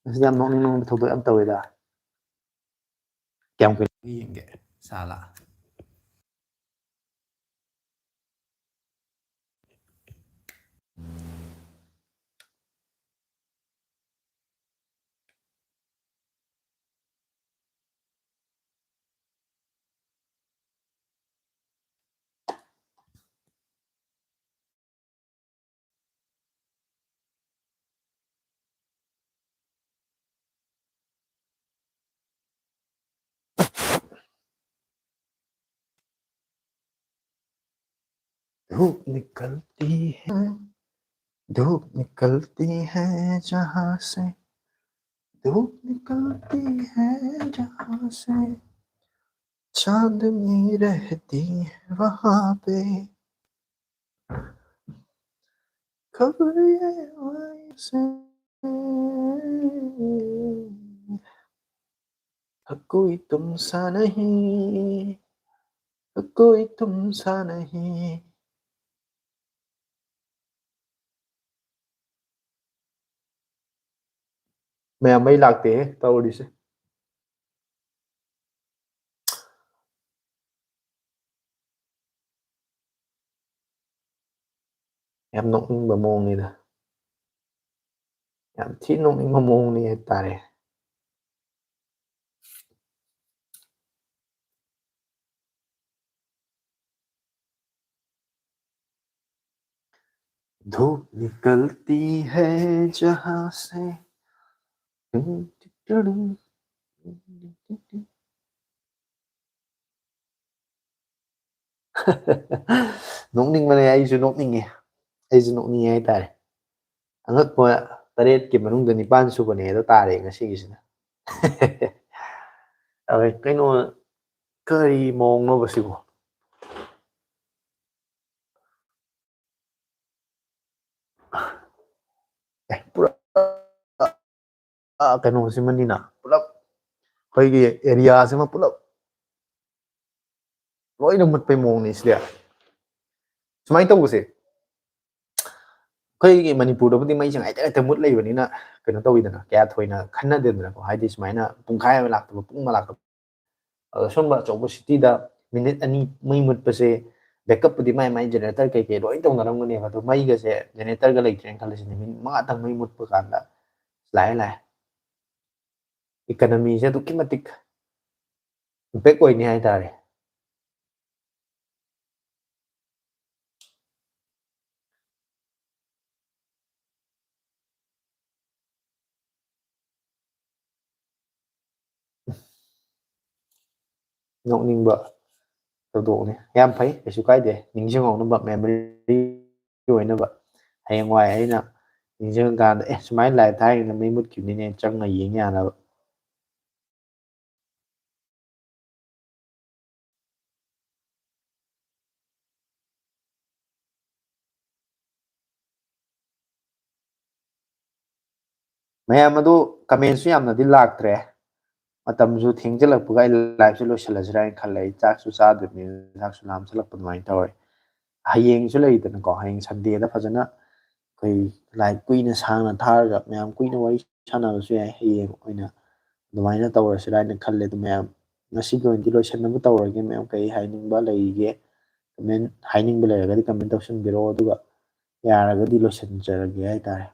ꯉꯁꯤꯗꯤ ꯌꯥꯝ ꯅꯣꯛꯅꯤꯡ ꯅꯣꯛꯅꯤꯡꯕ ꯊꯧꯗꯣꯛ ꯌꯥꯝ ꯇꯧꯋꯦꯗ꯫ ꯀꯌꯥꯝ ꯀꯨꯏꯅ ꯌꯦꯡꯒꯦ ꯁꯥꯂꯥ? धूप निकलती है, धूप निकलती है जहां से, धूप निकलती है जहां से, चांदनी रहती है वहां पे। खबर ये आए से, कोई तुम सा नहीं, कोई तुम सा नहीं। ꯃꯌꯥꯝ ꯃꯩ ꯂꯥꯛꯇꯦꯍꯦ ꯇꯧꯔꯤꯁꯦ꯫ ꯌꯥꯝ ꯅꯣꯛꯅꯤꯡꯕ ꯃꯑꯣꯡꯅꯤꯗ꯫ ꯌꯥꯝ ꯊꯤ ꯅꯣꯛꯅꯤꯡꯕ ꯃꯑꯣꯡꯅꯤ ꯍꯥꯏꯇꯥꯔꯦ꯫ धूप निकलती है जहां से। ꯅꯣꯛꯅꯤꯡꯕꯅꯦ, ꯑꯩꯁꯨ ꯅꯣꯛꯅꯤꯡꯉꯦ꯫ ꯑꯩꯁꯨ ꯅꯣꯛꯅꯤꯡꯉꯦ ꯍꯥꯏꯇꯥꯔꯦ꯫ ꯑꯉꯛꯄ ꯇꯔꯦꯠꯀꯤ ꯃꯅꯨꯡꯗ ꯅꯤꯄꯥꯟ ꯁꯨꯕꯅꯦ ꯑꯗꯣ ꯇꯥꯔꯦ ꯉꯁꯤꯒꯤꯁꯤꯅ꯫ ꯑꯗꯩ ꯀꯩꯅꯣ, ꯀꯔꯤ ꯃꯑꯣꯡꯅꯣꯕ ꯁꯤꯕꯣ? ꯑꯦ, ꯄꯨꯔꯥ, ꯑ, ꯀꯩꯅꯣꯁꯤꯃꯅꯤꯅ, ꯄꯨꯂꯞ ꯑꯩꯈꯣꯏꯒꯤ ꯑꯦꯔꯤꯌꯥꯁꯤꯃ ꯄꯨꯂꯞ ꯂꯣꯏꯅ ꯃꯨꯠꯄꯩ ꯃꯑꯣꯡꯅꯤ ꯁꯤꯗꯤ꯫ ꯁꯨꯃꯥꯏꯅ ꯇꯧꯕꯁꯦ, ꯑꯩꯈꯣꯏꯒꯤ ꯃꯅꯤꯄꯨꯔꯗꯕꯨꯗꯤ ꯃꯩꯁꯦ ꯉꯥꯏꯇ ꯉꯥꯏꯇ ꯃꯨꯠ ꯂꯩꯕꯅꯤꯅ ꯀꯩꯅꯣ ꯇꯧꯋꯤꯗꯅ, ꯀꯌꯥ ꯊꯣꯏꯅ ꯈꯟꯅꯗꯦꯗꯅꯀꯣ꯫ ꯍꯥꯏꯗꯤ ꯁꯨꯃꯥꯏꯅ ꯄꯨꯡꯈꯥꯏ ꯑꯃ ꯂꯥꯛꯇꯕ, ꯄꯨꯡ ꯑꯃ ꯂꯥꯛꯇꯕ꯫ ꯑꯗꯣ ꯁꯨꯝꯕ ꯑꯆꯧꯕ ꯁꯤꯇꯤꯗ ꯃꯤꯅꯤꯠ ꯑꯅꯤ ꯃꯩ ꯃꯨꯠꯄꯁꯦ, ꯕꯦꯛꯀꯞꯄꯨꯗꯤ ꯃꯥꯏ ꯃꯥꯏ ꯖꯦꯅꯦꯔꯦꯇꯔ ꯀꯩꯀꯩ ꯂꯣꯏ ꯇꯧꯅꯔꯝꯒꯅꯦꯕ꯫ ꯑꯗꯣ ꯃꯩꯒꯁꯦ, ꯖꯦꯅꯦꯔꯦꯇꯔꯒ ꯂꯩꯇ꯭ꯔꯦꯅ ꯈꯜꯂꯁꯤꯅꯦ, ꯃꯤꯅꯤꯠ ꯃꯉꯥꯇꯪ ꯃꯩ ꯃꯨꯠꯄ ꯀꯥꯟꯗ ꯂꯥꯛꯑꯦ ꯂꯥꯛꯑꯦ꯫ ꯏꯀꯅꯃꯤꯁꯦ ꯑꯗꯨꯛꯀꯤ ꯃꯇꯤꯛ ꯏꯝꯄꯦꯛ ꯑꯣꯏꯅꯤ ꯍꯥꯏꯇꯥꯔꯦ꯫ ꯅꯣꯛꯅꯤꯡꯕ ꯊꯧꯗꯣꯛꯅꯤ꯫ ꯌꯥꯝ ꯐꯩ, ꯀꯩꯁꯨ ꯀꯥꯏꯗꯦ꯫ ꯅꯤꯡꯁꯤꯡꯍꯧꯅꯕ, ꯃꯦꯃꯣꯔꯤ ꯑꯣꯏꯅꯕ꯫ ꯍꯌꯦꯡꯋꯥꯏ ꯑꯩꯅ ꯅꯤꯡꯁꯤꯡꯉꯀꯥꯟꯗ, "ꯑꯦ, ꯁꯨꯃꯥꯏꯅ ꯂꯥꯏꯞ ꯊꯥꯏꯉꯩꯗ ꯃꯩ ꯃꯨꯠꯈꯤꯕꯅꯤꯅꯦ" ꯆꯪꯉ ꯌꯦꯡ ꯌꯥꯅꯕ꯫ ꯃꯌꯥꯝ ꯑꯗꯨ ꯀꯃꯦꯟꯁꯨ ꯌꯥꯝꯅꯗꯤ ꯂꯥꯛꯇ꯭ꯔꯦ꯫ ꯃꯇꯝꯁꯨ ꯊꯦꯡꯖꯤꯜꯂꯛꯄꯒ ꯑꯩ ꯂꯥꯏꯞꯁꯦ ꯂꯣꯏꯁꯤꯜꯂꯁꯤꯔꯥ ꯍꯥꯏꯅ ꯈꯜꯂꯦ꯫ ꯑꯩ ꯆꯥꯛꯁꯨ ꯆꯥꯗ꯭ꯔꯤꯕꯅꯤꯅ ꯆꯥꯛꯁꯨ ꯂꯥꯝꯁꯤꯜꯂꯛꯄ ꯑꯗꯨꯃꯥꯏꯅ ꯇꯧꯔꯦ꯫ ꯍꯌꯦꯡꯁꯨ ꯂꯩꯗꯅꯀꯣ, ꯍꯌꯦꯡ ꯁꯟꯗꯦꯗ ꯐꯖꯅ ꯑꯩꯈꯣꯏ ꯂꯥꯏꯞ ꯀꯨꯏꯅ ꯁꯥꯡꯅ ꯊꯥꯔꯒ ꯃꯌꯥꯝ ꯀꯨꯏꯅ ꯋꯥꯔꯤ ꯁꯥꯟꯅꯕꯁꯨ ꯌꯥꯏ꯫ ꯍꯌꯦꯡ ꯑꯣꯏꯅ ꯑꯗꯨꯃꯥꯏꯅ ꯇꯧꯔꯁꯤꯔꯥ ꯍꯥꯏꯅ ꯈꯜꯂꯦ꯫ ꯑꯗꯨ ꯃꯌꯥꯝ ꯉꯁꯤꯒꯤ ꯑꯣꯏꯅꯗꯤ ꯂꯣꯏꯁꯤꯟꯅꯕ ꯇꯧꯔꯒꯦ꯫ ꯃꯌꯥꯝ ꯀꯩ ꯍꯥꯏꯅꯤꯡꯕ ꯂꯩꯔꯤꯒꯦ? ꯀꯃꯦꯟ ꯍꯥꯏꯅꯤꯡꯕ ꯂꯩꯔꯒꯗꯤ ꯀꯃꯦꯟ ꯇꯧꯁꯤꯟꯕꯤꯔꯛꯑꯣ, ꯑꯗꯨꯒ ꯌꯥꯔꯒꯗꯤ ꯂꯣꯏꯁꯤꯟꯖꯔꯒꯦ ꯍꯥꯏꯇꯥꯔꯦ꯫